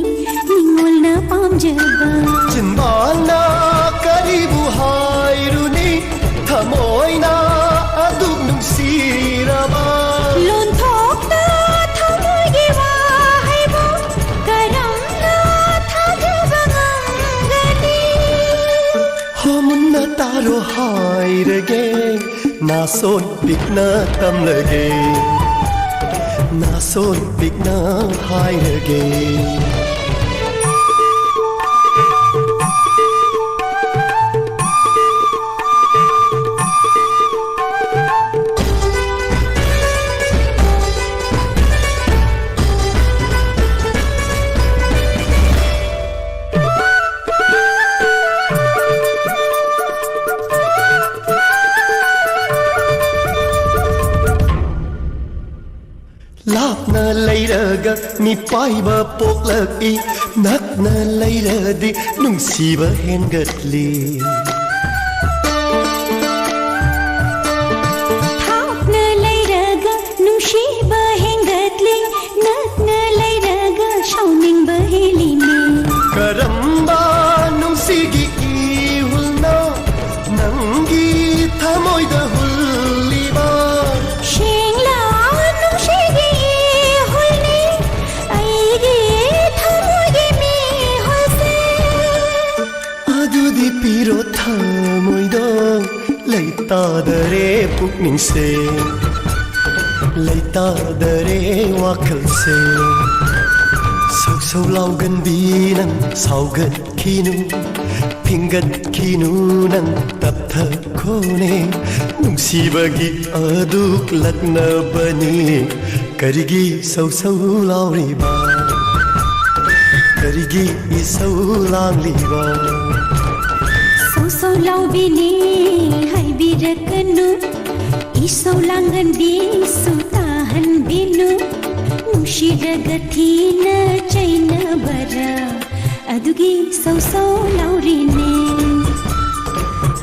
ꯅꯤꯉꯣꯜꯅ ꯄꯥꯝꯖꯕ꯫ ꯆꯤꯟꯕꯥꯜꯅ ꯀꯔꯤꯕꯨ ꯍꯥꯏꯔꯨꯅꯤ, ꯊꯃꯣꯏꯅ ꯑꯗꯨꯛ ꯅꯨꯡꯁꯤꯔꯕ꯫ ꯂꯣꯟꯊꯣꯛꯇ ꯊꯃꯣꯏꯒꯤ ꯋꯥꯍꯩꯕꯨ ꯀꯔꯝꯅ ꯊꯥꯖꯕ ꯉꯝꯒꯅꯤ? ꯍꯣ ꯃꯨꯟꯅ ꯇꯥꯔꯣ ꯍꯥꯏꯔꯒꯦ, ꯅꯥꯁꯣꯟ ꯄꯤꯛꯅ ꯇꯝꯂꯒꯦ, ꯅꯥꯁꯣꯟ ꯄꯤꯛꯅ ꯍꯥꯏꯔꯒꯦ꯫ ꯂꯥꯞꯅ ꯂꯩꯔꯒ ꯃꯤꯄꯥꯏꯕ ꯄꯣꯛꯂꯛꯏ, ꯅꯛꯅ ꯂꯩꯔꯗꯤ ꯅꯨꯡꯁꯤꯕ ꯍꯦꯟꯒꯠꯂꯤ꯫ ꯊꯥꯞꯅ ꯂꯩꯔꯒ ꯅꯨꯡꯁꯤꯕ ꯍꯦꯟꯒꯠꯂꯤ, ꯅꯛꯅ ꯂꯩꯔꯒ ꯁꯥꯎꯅꯤꯡꯕ ꯍꯦꯜꯂꯤꯅꯦ꯫ ꯀꯔꯝꯕ ꯔꯣ ꯊꯃꯣꯏꯗꯣ ꯂꯩꯇꯥꯗꯔꯦ ꯄꯨꯛꯅꯤꯡꯁꯦ, ꯂꯩꯇꯥꯗꯔꯦ ꯋꯥꯈꯜꯁꯦ꯫ ꯁꯧ ꯁꯧ ꯂꯥꯎꯒꯟꯕꯤ ꯅꯪ ꯁꯥꯎꯒꯠꯈꯤꯅꯨ, ꯐꯤꯡꯒꯠꯈꯤꯅꯨ ꯅꯪ ꯇꯞꯊꯈꯣꯅꯦ꯫ ꯅꯨꯡꯁꯤꯕꯒꯤ ꯑꯗꯨꯛ ꯂꯛꯅꯕꯅꯤ ꯀꯔꯤꯒꯤ ꯁꯧ ꯁꯧ ꯂꯥꯎꯔꯤꯕ? ꯀꯔꯤꯒꯤ ꯏꯁꯧ ꯂꯥꯡꯂꯤꯕ? ꯁꯧ ꯁꯧ ꯂꯥꯎꯕꯤꯅꯤ ꯍꯥꯏꯕꯤꯔꯛꯀꯅꯨ, ꯏꯁꯧ ꯂꯥꯡꯒꯟꯕꯤꯁꯨ ꯇꯥꯍꯟꯕꯤꯅꯨ, ꯅꯨꯡꯁꯤꯔꯒ ꯊꯤꯅ ꯆꯩꯅꯕꯔ? ꯑꯗꯨꯒꯤ ꯁꯧ ꯁꯧ ꯂꯥꯎꯔꯤꯅꯦ,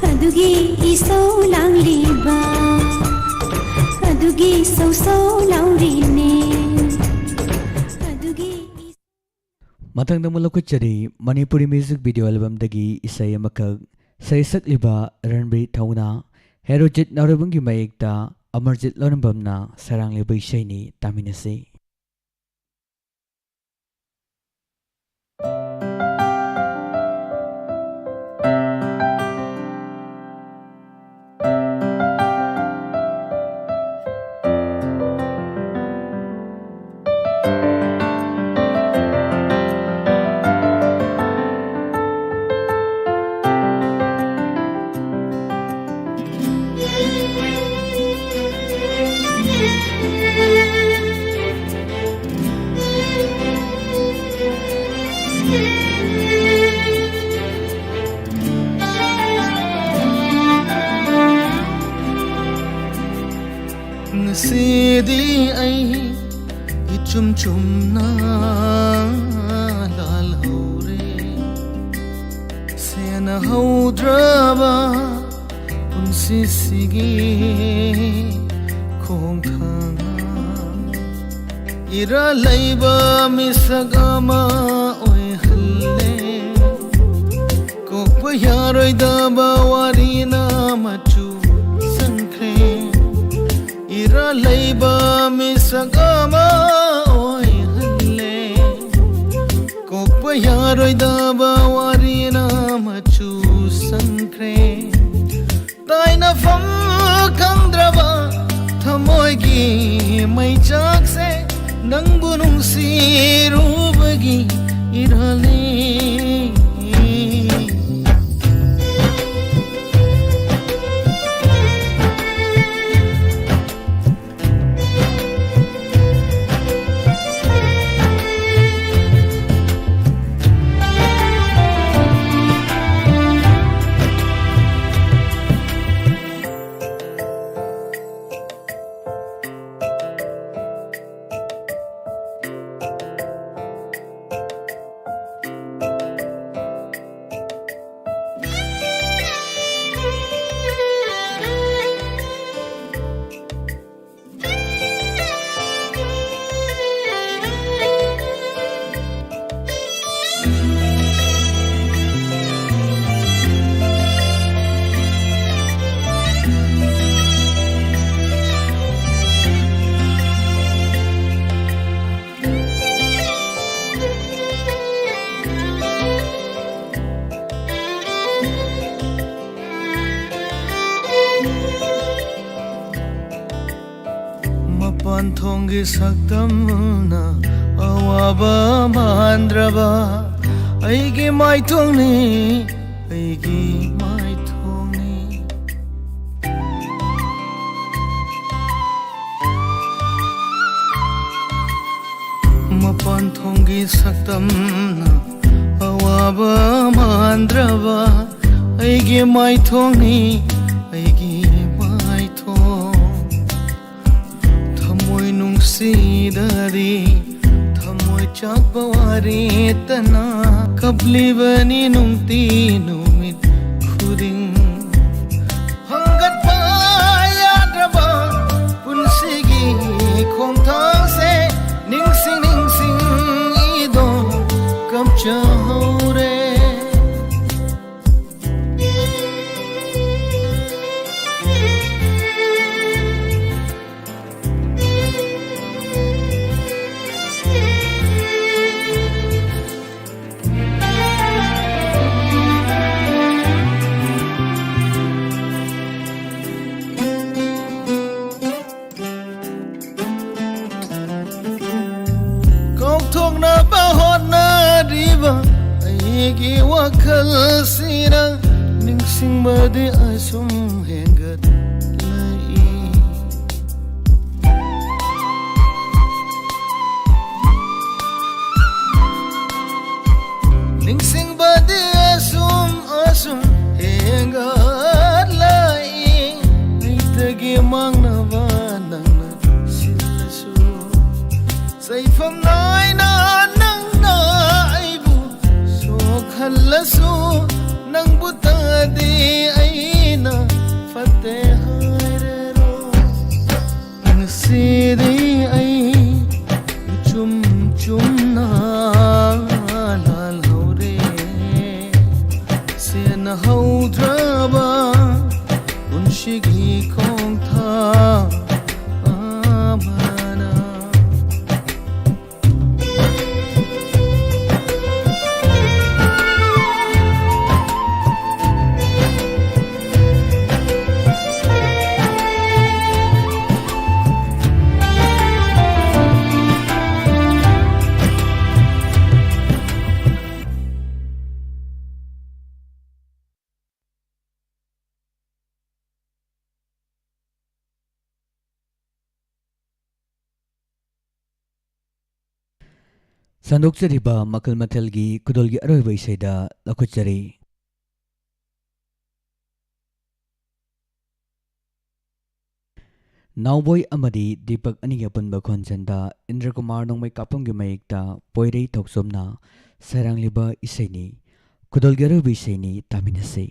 ꯑꯗꯨꯒꯤ ꯏꯁꯧ ꯂꯥꯡꯂꯤꯕ, ꯑꯗꯨꯒꯤ ꯁꯧ ꯁꯧ ꯂꯥꯎꯔꯤꯅꯦ, ꯑꯗꯨꯒꯤ ꯏ- ꯃꯊꯪꯗ ꯑꯃꯨꯛ ꯂꯧꯈꯠꯆꯔꯤ ꯃꯅꯤꯄꯨꯔꯤ ꯃ꯭ꯌꯨꯖꯤꯛ ꯚꯤꯗꯤꯑꯣ ꯑꯦꯜꯕꯝꯗꯒꯤ ꯏꯁꯩ ꯑꯃꯈꯛ꯫ ꯏꯁꯩ ꯁꯛꯂꯤꯕ ꯔꯟꯕꯤꯔ ꯊꯧꯅꯥ, ꯍꯦꯔꯣꯖꯤꯠ ꯅꯥꯎꯔꯦꯝꯕꯝꯒꯤ ꯃꯌꯦꯛꯇ ꯑꯃꯔꯖꯤꯠ ꯂꯣꯏꯔꯝꯕꯝꯅ ꯁꯩꯔꯥꯡꯂꯤꯕ ꯏꯁꯩꯅꯤ, ꯇꯥꯃꯤꯟꯅꯁꯤ꯫ ꯉꯁꯤꯗꯤ ꯑꯩ ꯏꯆꯨꯝ ꯆꯨꯝꯅ ꯂꯥꯜꯍꯧꯔꯦ꯫ ꯁꯦꯟꯅꯍꯧꯗ꯭ꯔꯕ ꯄꯨꯟꯁꯤꯁꯤꯒꯤ ꯈꯣꯡꯊꯥꯡ, ꯏꯔꯥꯜ ꯂꯩꯕ ꯃꯤꯁꯛ ꯑꯃ ꯑꯣꯏꯍꯜꯂꯦ꯫ ꯀꯣꯛꯄ ꯌꯥꯔꯣꯏꯗꯕ ꯋꯥꯔꯤꯅ ꯃꯆꯨ ꯁꯪꯈ꯭ꯔꯦ꯫ ꯏꯔꯥꯜ ꯂꯩꯕ ꯃꯤꯁꯛ ꯑꯃ ꯑꯣꯏꯍꯜꯂꯦ꯫ ꯀꯣꯛꯄ ꯌꯥꯔꯣꯏꯗꯕ ꯋꯥꯔꯤꯅ ꯃꯆꯨ ꯃꯐꯝ ꯈꯪꯗ꯭ꯔꯕ ꯊꯃꯣꯏꯒꯤ ꯃꯩꯆꯥꯛꯁꯦ, ꯅꯪꯕꯨ ꯅꯨꯡꯁꯤꯔꯨꯕꯒꯤ ꯏꯔꯥꯜꯅꯤ꯫ ꯃꯄꯥꯟ ꯊꯣꯡꯒꯤ ꯁꯛꯇꯝꯅ ꯑꯋꯥꯕ ꯃꯥꯟꯗ꯭ꯔꯕ ꯑꯩꯒꯤ ꯃꯥꯏꯊꯣꯡꯅꯤ, ꯑꯩꯒꯤ ꯃꯥꯏꯊꯣꯡꯅꯤ꯫ ꯃꯄꯥꯟ ꯊꯣꯡꯒꯤ ꯁꯛꯇꯝꯅ ꯑꯋꯥꯕ ꯃꯥꯟꯗ꯭ꯔꯕ ꯑꯩꯒꯤ ꯃꯥꯏꯊꯣꯡꯅꯤ, ꯑꯩꯒꯤ ꯃꯥꯏꯊꯣꯡ꯫ ꯊꯃꯣꯏ ꯅꯨꯡꯁꯤꯗꯗꯤ ꯊꯃꯣꯏ ꯆꯥꯛꯄ ꯋꯥꯔꯦꯇꯅ ꯀꯞꯂꯤꯕꯅꯤ ꯅꯨꯡꯇꯤ ꯅꯨꯃꯤꯠ ꯈꯨꯗꯤꯡ꯫ ꯍꯪꯒꯠꯄ ꯌꯥꯗ꯭ꯔꯕ ꯄꯨꯟꯁꯤꯒꯤ ꯈꯣꯡꯊꯥꯡꯁꯦ ꯅꯤꯡꯁꯤꯡ ꯅꯤꯡꯁꯤꯡ ꯏꯗꯣ ꯀꯞꯆꯍꯧꯔꯦ꯫ ꯑꯩꯒꯤ ꯋꯥꯈꯜꯁꯤꯅ ꯅꯤꯡꯁꯤꯡꯕꯗꯤ ꯑꯁꯨꯝ ꯍꯦꯟꯒꯠꯂꯛꯏ꯫ ꯅꯤꯡꯁꯤꯡꯕꯗꯤ ꯑꯁꯨꯝ ꯑꯁꯨꯝ ꯍꯦꯟꯒꯠꯂꯛꯏ꯫ ꯑꯩꯇꯒꯤ ꯃꯥꯡꯅꯕ ꯅꯪꯅ ꯁꯤꯜꯂꯁꯨ, ꯆꯩꯐꯝ ꯅꯥꯏꯅ ꯅꯪꯅ ꯑꯩꯕꯨ ꯁꯣꯛꯍꯜꯂꯁꯨ, ꯅꯪꯕꯨ ꯇꯥꯗꯤ ꯑꯩꯅ ꯐꯠꯇꯦ ꯍꯥꯏꯔꯔꯣꯏ꯫ ꯉꯁꯤꯗꯤ ꯑꯩ ꯏꯆꯨꯝ ꯆꯨꯝꯅ ꯂꯥꯜꯍꯧꯔꯦ꯫ ꯁꯦꯟꯅꯍꯧꯗ꯭ꯔꯕ ꯄꯨꯟꯁꯤꯒꯤ ꯈꯣꯡꯊꯥꯡ ꯑꯃꯅ꯫ ꯁꯟꯗꯣꯛꯆꯔꯤꯕ ꯃꯈꯜ ꯃꯊꯦꯜꯒꯤ ꯈꯨꯗꯣꯜꯒꯤ ꯑꯔꯣꯏꯕ ꯏꯁꯩꯗ ꯂꯧꯈꯠꯆꯔꯤ꯫ ꯅꯥꯎꯕꯣꯏ ꯑꯃꯗꯤ ꯗꯤꯄꯛ ꯑꯅꯤꯒꯤ ꯑꯄꯨꯟꯕ ꯈꯣꯟꯖꯦꯜꯗ ꯏꯟꯗ꯭ꯔꯀꯨꯃꯥꯔ ꯅꯣꯡꯃꯩ ꯀꯥꯞꯄꯝꯒꯤ ꯃꯌꯦꯛꯇ ꯄꯣꯏꯔꯩ ꯊꯧꯆꯣꯝꯅ ꯁꯩꯔꯥꯡꯂꯤꯕ ꯏꯁꯩꯅꯤ꯫ ꯈꯨꯗꯣꯜꯒꯤ ꯑꯔꯣꯏꯕ ꯏꯁꯩꯅꯤ, ꯇꯥꯃꯤꯟꯅꯁꯤ꯫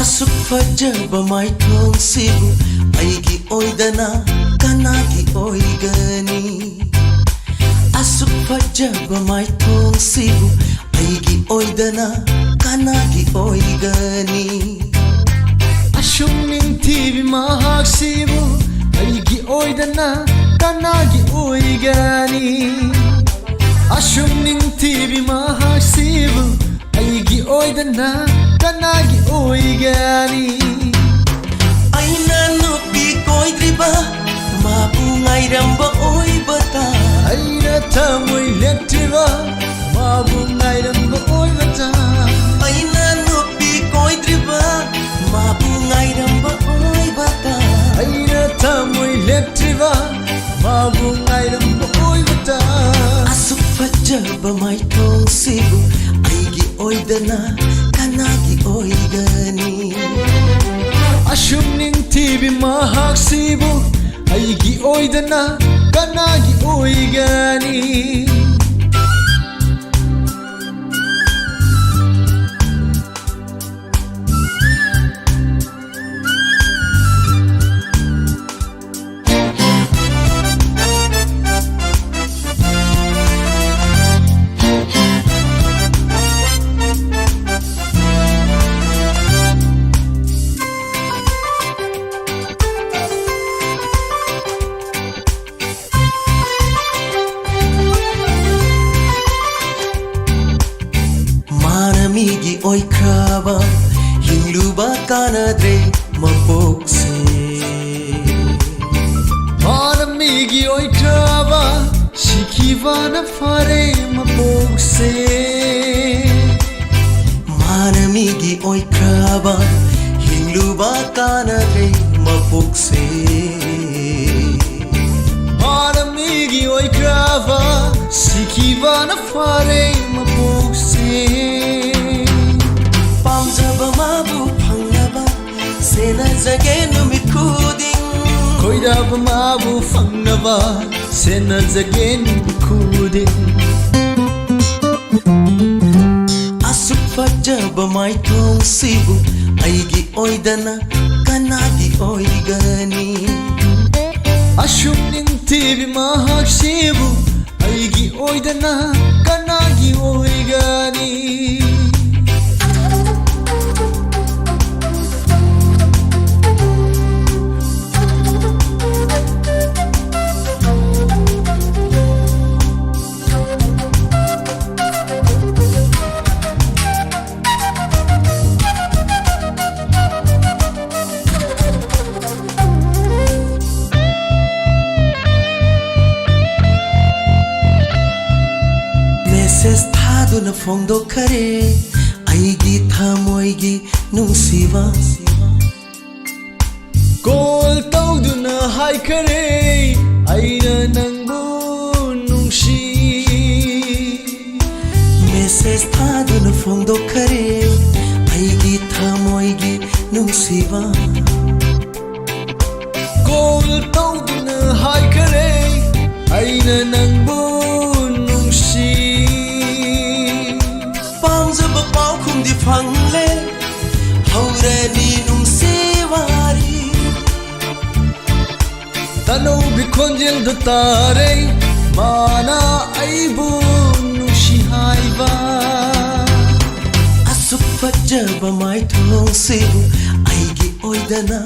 ꯑꯁꯨꯛ ꯐꯖꯕ ꯃꯥꯏꯊꯣꯡꯁꯤꯕꯨ ꯑꯩꯒꯤ ꯑꯣꯏꯗꯅ ꯀꯅꯥꯒꯤ ꯑꯣꯏꯒꯅꯤ? ꯐꯖꯕ ꯃꯥꯏꯊꯣꯡꯁꯤꯕꯨ ꯑꯩꯒꯤ ꯑꯣꯏꯗꯅ ꯀꯅꯥꯒꯤ ꯑꯣꯏꯒꯅꯤ? ꯑꯁꯨꯛ ꯅꯤꯡꯊꯤꯕꯤ ꯃꯍꯥꯛꯁꯤꯕꯨ ꯑꯩꯒꯤ ꯑꯣꯏꯗꯅ ꯀꯅꯥꯒꯤ ꯑꯣꯏꯒꯅꯤ? ꯑꯁꯨꯛ ꯅꯤꯡꯊꯤꯕꯤ ꯃꯍꯥꯛꯁꯤꯕꯨ ꯑꯩꯒꯤ ꯑꯣꯏꯗꯅ ꯀꯅꯥꯒꯤ ꯑꯣꯏꯒꯅꯤ? ꯑꯩꯅ ꯅꯨꯄꯤ ꯀꯣꯏꯗ꯭ꯔꯤꯕ ꯃꯥꯕꯨ ꯉꯥꯏꯔꯝꯕ ꯑꯣꯏꯕ ꯇꯥꯏ꯫ ꯑꯩꯅ ꯊꯃꯣꯏ ꯂꯦꯞꯇ꯭ꯔꯤꯕ ꯃꯥꯕꯨ ꯉꯥꯏꯔꯝꯕ ꯑꯣꯏꯕ ꯇꯥꯏ꯫ ꯑꯩꯅ ꯅꯨꯄꯤ ꯀꯣꯏꯗ꯭ꯔꯤꯕ ꯃꯥꯕꯨ ꯉꯥꯏꯔꯝꯕ ꯑꯣꯏꯕ ꯇꯥꯏ꯫ ꯑꯩꯅ ꯊꯃꯣꯏ ꯂꯦꯞꯇ꯭ꯔꯤꯕ ꯃꯥꯕꯨ ꯉꯥꯏꯔꯝꯕ ꯑꯣꯏꯕ ꯇꯥꯏ꯫ ꯑꯁꯨꯛ ꯐꯖꯕ ꯃꯥꯏꯊꯣꯡꯁꯤꯕꯨ ꯑꯩꯒꯤ ꯑꯣꯏꯗꯅ ꯀꯅꯥꯒꯤ ꯑꯣꯏꯒꯅꯤ? ꯑꯁꯨꯛ ꯅꯤꯡꯊꯤꯕꯤ ꯃꯍꯥꯛꯁꯤꯕꯨ ꯑꯩꯒꯤ ꯑꯣꯏꯗꯅ ꯀꯅꯥꯒꯤ ꯑꯣꯏꯒꯅꯤ? ꯃꯥꯅ ꯃꯤꯒꯤ ꯑꯣꯏꯈ꯭ꯔꯕ ꯍꯤꯡꯂꯨꯕ ꯀꯥꯟꯅꯗ꯭ꯔꯦ ꯃꯄꯣꯛꯁꯦ꯫ ꯃꯥꯅ ꯃꯤꯒꯤ ꯑꯣꯏꯈ꯭ꯔꯕ ꯁꯤꯈꯤꯕꯅ ꯐꯔꯦ ꯃꯄꯣꯛꯁꯦ꯫ ꯃꯥꯅ ꯃꯤꯒꯤ ꯑꯣꯏꯈ꯭ꯔꯕ ꯍꯤꯡꯂꯨꯕ ꯀꯥꯟꯅꯗ꯭ꯔꯦ ꯃꯄꯣꯛꯁꯦ꯫ ꯃꯥꯅ ꯃꯤꯒꯤ ꯑꯣꯏꯈ꯭ꯔꯕ ꯁꯤꯈꯤꯕꯅ ꯐꯔꯦ ꯃꯄꯣꯛꯁꯦ꯫ ꯄꯥꯝꯖꯕ ꯃꯥꯕꯨ ꯐꯪꯅꯕ ꯁꯦꯟꯅꯖꯒꯦ ꯅꯨꯃꯤꯠ ꯈꯨꯗꯤꯡ꯫ ꯈꯣꯏꯗꯥꯕ ꯃꯥꯕꯨ ꯐꯪꯅꯕ ꯁꯦꯟꯅꯖꯒꯦ ꯅꯨꯃꯤꯠ ꯈꯨꯗꯤꯡ꯫ ꯑꯁꯨꯛ ꯐꯖꯕ ꯃꯥꯏꯊꯣꯡꯁꯤꯕꯨ ꯑꯩꯒꯤ ꯑꯣꯏꯗꯅ ꯀꯅꯥꯒꯤ ꯑꯣꯏꯒꯅꯤ? ꯑꯁꯨꯛ ꯅꯤꯡꯊꯤꯕꯤ ꯃꯍꯥꯛꯁꯤꯕꯨ ꯑꯩꯒꯤ ꯑꯣꯏꯗꯅ ꯀꯅꯥꯒꯤ ꯑꯣꯏꯒꯅꯤ? ꯃꯦꯁꯦꯖ ꯊꯥꯗꯨꯅ ꯐꯣꯡꯗꯣꯛꯈꯔꯦ ꯑꯩꯒꯤ ꯊꯃꯣꯏꯒꯤ ꯅꯨꯡꯁꯤꯕ꯫ ꯀꯣꯜ ꯇꯧꯗꯨꯅ ꯍꯥꯏꯈꯔꯦ ꯑꯩꯅ ꯅꯪꯕꯨ ꯅꯨꯡꯁꯤ꯫ ꯃꯦꯁꯦꯖ ꯊꯥꯗꯨꯅ ꯐꯣꯡꯗꯣꯛꯈꯔꯦ ꯑꯩꯒꯤ ꯊꯃꯣꯏꯒꯤ ꯅꯨꯡꯁꯤꯕ꯫ ꯀꯣꯜ ꯇꯧꯗꯨꯅ ꯍꯥꯏꯈꯔꯦ ꯑꯩꯅ ꯅꯪꯕꯨ ꯅꯨꯡꯁꯤ꯫ ꯄꯥꯝꯖꯕ ꯄꯥꯎꯈꯨꯝꯗꯤ ꯐꯪꯂꯦ, ꯍꯧꯔꯅꯤ ꯅꯨꯡꯁꯤ ꯋꯥꯔꯤ꯫ ꯇꯅꯧꯕꯤ ꯈꯣꯟꯖꯦꯜꯗꯨ ꯇꯥꯔꯦ, ꯃꯥꯅ ꯑꯩꯕꯨ ꯅꯨꯡꯁꯤ ꯍꯥꯏꯕ꯫ ꯑꯁꯨꯛ ꯐꯖꯕ ꯃꯥꯏꯊꯣꯡꯁꯤꯕꯨ ꯑꯩꯒꯤ ꯑꯣꯏꯗꯅ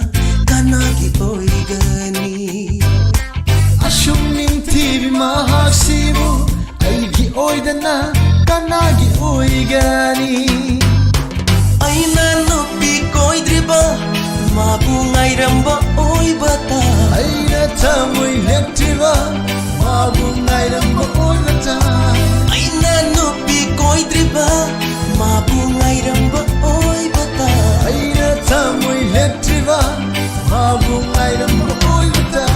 ꯀꯅꯥꯒꯤ ꯑꯣꯏꯒꯅꯤ? ꯑꯁꯨꯛ ꯅꯤꯡꯊꯤꯕꯤ ꯃꯍꯥꯛꯁꯤꯕꯨ ꯑꯩꯒꯤ ꯑꯣꯏꯗꯅ ꯀꯅꯥꯒꯤ ꯑꯣꯏꯒꯅꯤ? ꯑꯩꯅ ꯅꯨꯄꯤ ꯀꯣꯏꯗ꯭ꯔꯤꯕ, ꯃꯥꯕꯨ ꯉꯥꯏꯔꯝꯕ ꯑꯣꯏꯕ ꯇꯥꯏ꯫ ꯑꯩꯅ ꯊꯃꯣꯏ ꯂꯦꯞꯇ꯭ꯔꯤꯕ, ꯃꯥꯕꯨ ꯉꯥꯏꯔꯝꯕ ꯑꯣꯏꯕ ꯇꯥꯏ꯫ ꯑꯩꯅ ꯅꯨꯄꯤ ꯀꯣꯏꯗ꯭ꯔꯤꯕ, ꯃꯥꯕꯨ ꯉꯥꯏꯔꯝꯕ ꯑꯣꯏꯕ ꯇꯥꯏ꯫ ꯑꯩꯅ ꯊꯃꯣꯏ ꯂꯦꯞꯇ꯭ꯔꯤꯕ, ꯃꯥꯕꯨ ꯉꯥꯏꯔꯝꯕ ꯑꯣꯏꯕ ꯇꯥꯏ꯫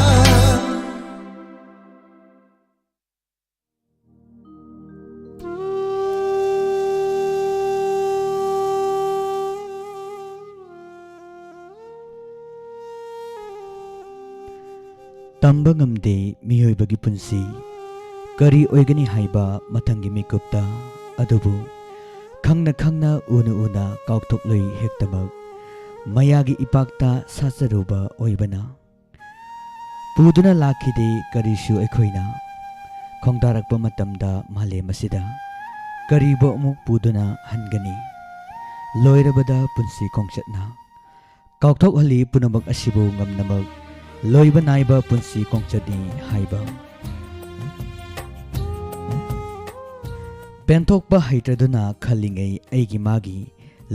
ꯇꯝꯕ ꯉꯝꯗꯦ ꯃꯤꯑꯣꯏꯕꯒꯤ ꯄꯨꯟꯁꯤ ꯀꯔꯤ ꯑꯣꯏꯒꯅꯤ ꯍꯥꯏꯕ ꯃꯊꯪꯒꯤ ꯃꯤꯀꯨꯞꯇ꯫ ꯑꯗꯨꯕꯨ ꯈꯪꯅ ꯈꯪꯅ, ꯎꯅ ꯎꯅ ꯀꯥꯎꯊꯣꯛꯂꯣꯏ ꯍꯦꯛꯇꯃꯛ ꯃꯌꯥꯒꯤ ꯏꯄꯥꯛꯇ ꯁꯥꯠꯆꯔꯨꯕ ꯑꯣꯏꯕꯅ꯫ ꯄꯨꯗꯨꯅ ꯂꯥꯛꯈꯤꯗꯦ ꯀꯔꯤꯁꯨ ꯑꯩꯈꯣꯏꯅ, ꯈꯣꯡꯗꯥꯔꯛꯄ ꯃꯇꯝꯗ ꯃꯥꯂꯦꯝ ꯑꯁꯤꯗ ꯀꯔꯤꯕꯨ ꯑꯃꯨꯛ ꯄꯨꯗꯨꯅ ꯍꯟꯒꯅꯤ? ꯂꯣꯏꯔꯕꯗ ꯄꯨꯟꯁꯤ ꯈꯣꯡꯆꯠꯅ ꯀꯥꯎꯊꯣꯛꯍꯜꯂꯤ ꯄꯨꯝꯅꯃꯛ ꯑꯁꯤꯕꯨ ꯉꯝꯅꯃꯛ ꯂꯣꯏꯕ ꯅꯥꯏꯕ ꯄꯨꯟꯁꯤ ꯈꯣꯡꯆꯠꯅꯤ ꯍꯥꯏꯕ꯫ ꯄꯦꯟꯊꯣꯛꯄ ꯍꯩꯇ꯭ꯔꯗꯨꯅ ꯈꯜꯂꯤꯉꯩ ꯑꯩꯒꯤ ꯃꯥꯒꯤ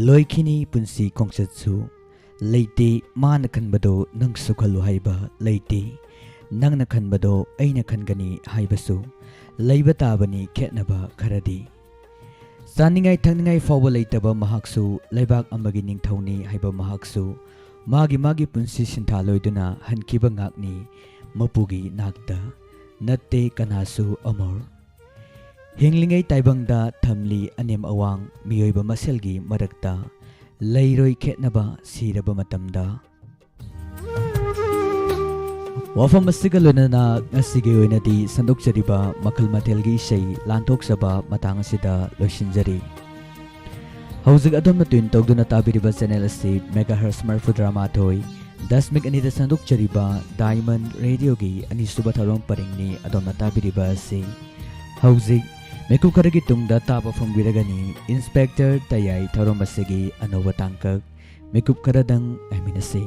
ꯂꯣꯏꯈꯤꯅꯤ ꯄꯨꯟꯁꯤ ꯈꯣꯡꯆꯠꯁꯨ꯫ ꯂꯩꯇꯦ ꯃꯥꯅ ꯈꯟꯕꯗꯣ ꯅꯪꯁꯨ ꯈꯜꯂꯨ ꯍꯥꯏꯕ ꯂꯩꯇꯦ꯫ ꯅꯪꯅ ꯈꯟꯕꯗꯣ ꯑꯩꯅ ꯈꯟꯒꯅꯤ ꯍꯥꯏꯕꯁꯨ ꯂꯩꯕ ꯇꯥꯕꯅꯤ ꯈꯦꯠꯅꯕ ꯈꯔꯗꯤ꯫ ꯆꯥꯅꯤꯡꯉꯥꯏ ꯊꯛꯅꯤꯡꯉꯥꯏ ꯐꯥꯎꯕ ꯂꯩꯇꯕ ꯃꯍꯥꯛꯁꯨ, ꯂꯩꯕꯥꯛ ꯑꯃꯒꯤ ꯅꯤꯡꯊꯧꯅꯤ ꯍꯥꯏꯕ ꯃꯍꯥꯛꯁꯨ, ꯃꯥꯒꯤ ꯃꯥꯒꯤ ꯄꯨꯟꯁꯤ ꯁꯤꯟꯊꯥ ꯂꯣꯏꯗꯨꯅ ꯍꯟꯈꯤꯕ ꯉꯥꯛꯅꯤ ꯃꯄꯨꯒꯤ ꯅꯥꯛꯇ꯫ ꯅꯠꯇꯦ ꯀꯅꯥꯁꯨ ꯑꯃꯣꯔ꯫ ꯍꯤꯡꯂꯤꯉꯩ ꯇꯥꯏꯕꯪꯗ ꯊꯝꯂꯤ ꯑꯅꯦꯝ ꯑꯋꯥꯡ ꯃꯤꯑꯣꯏꯕ ꯃꯁꯦꯜꯒꯤ ꯃꯔꯛꯇ ꯂꯩꯔꯣꯏ ꯈꯦꯠꯅꯕ ꯁꯤꯔꯕ ꯃꯇꯝꯗ꯫ ꯋꯥꯐꯝ ꯑꯁꯤꯒ ꯂꯣꯏꯅꯅ ꯉꯁꯤꯒꯤ ꯑꯣꯏꯅꯗꯤ ꯁꯟꯗꯣꯛꯆꯔꯤꯕ ꯃꯈꯜ ꯃꯊꯦꯜꯒꯤ ꯏꯁꯩ ꯂꯥꯟꯊꯣꯛꯆꯕ ꯃꯇꯥꯡ ꯑꯁꯤꯗ ꯂꯣꯏꯁꯤꯟꯖꯔꯤ꯫ ꯍꯧꯖꯤꯛ ꯑꯗꯣꯝꯅ ꯇ꯭ꯌꯨꯟ ꯇꯧꯗꯨꯅ ꯇꯥꯕꯤꯔꯤꯕ ꯆꯦꯅꯦꯜ ꯑꯁꯤ ꯃꯦꯒꯥꯍꯔꯁ ꯃꯔꯤꯐꯨꯇꯔꯥꯃꯥꯊꯣꯏ ꯗꯁꯃꯤꯛ ꯑꯅꯤꯗ ꯁꯟꯗꯣꯛꯆꯔꯤꯕ ꯗꯥꯏꯃꯟ ꯔꯦꯗꯤꯑꯣꯒꯤ ꯑꯅꯤꯁꯨꯕ ꯊꯧꯔꯝ ꯄꯔꯤꯡꯅꯤ ꯑꯗꯣꯝꯅ ꯇꯥꯕꯤꯔꯤꯕ ꯑꯁꯤ꯫ ꯍꯧꯖꯤꯛ ꯃꯤꯀꯨꯞ ꯈꯔꯒꯤ ꯇꯨꯡꯗ ꯇꯥꯕ ꯐꯪꯕꯤꯔꯒꯅꯤ ꯏꯟꯁꯄꯦꯛꯇꯔ ꯇꯌꯥꯏ ꯊꯧꯔꯝ ꯑꯁꯤꯒꯤ ꯑꯅꯧꯕ ꯇꯥꯡꯀꯛ꯫ ꯃꯤꯀꯨꯞ ꯈꯔꯗꯪ ꯉꯥꯏꯃꯤꯟꯅꯁꯤ꯫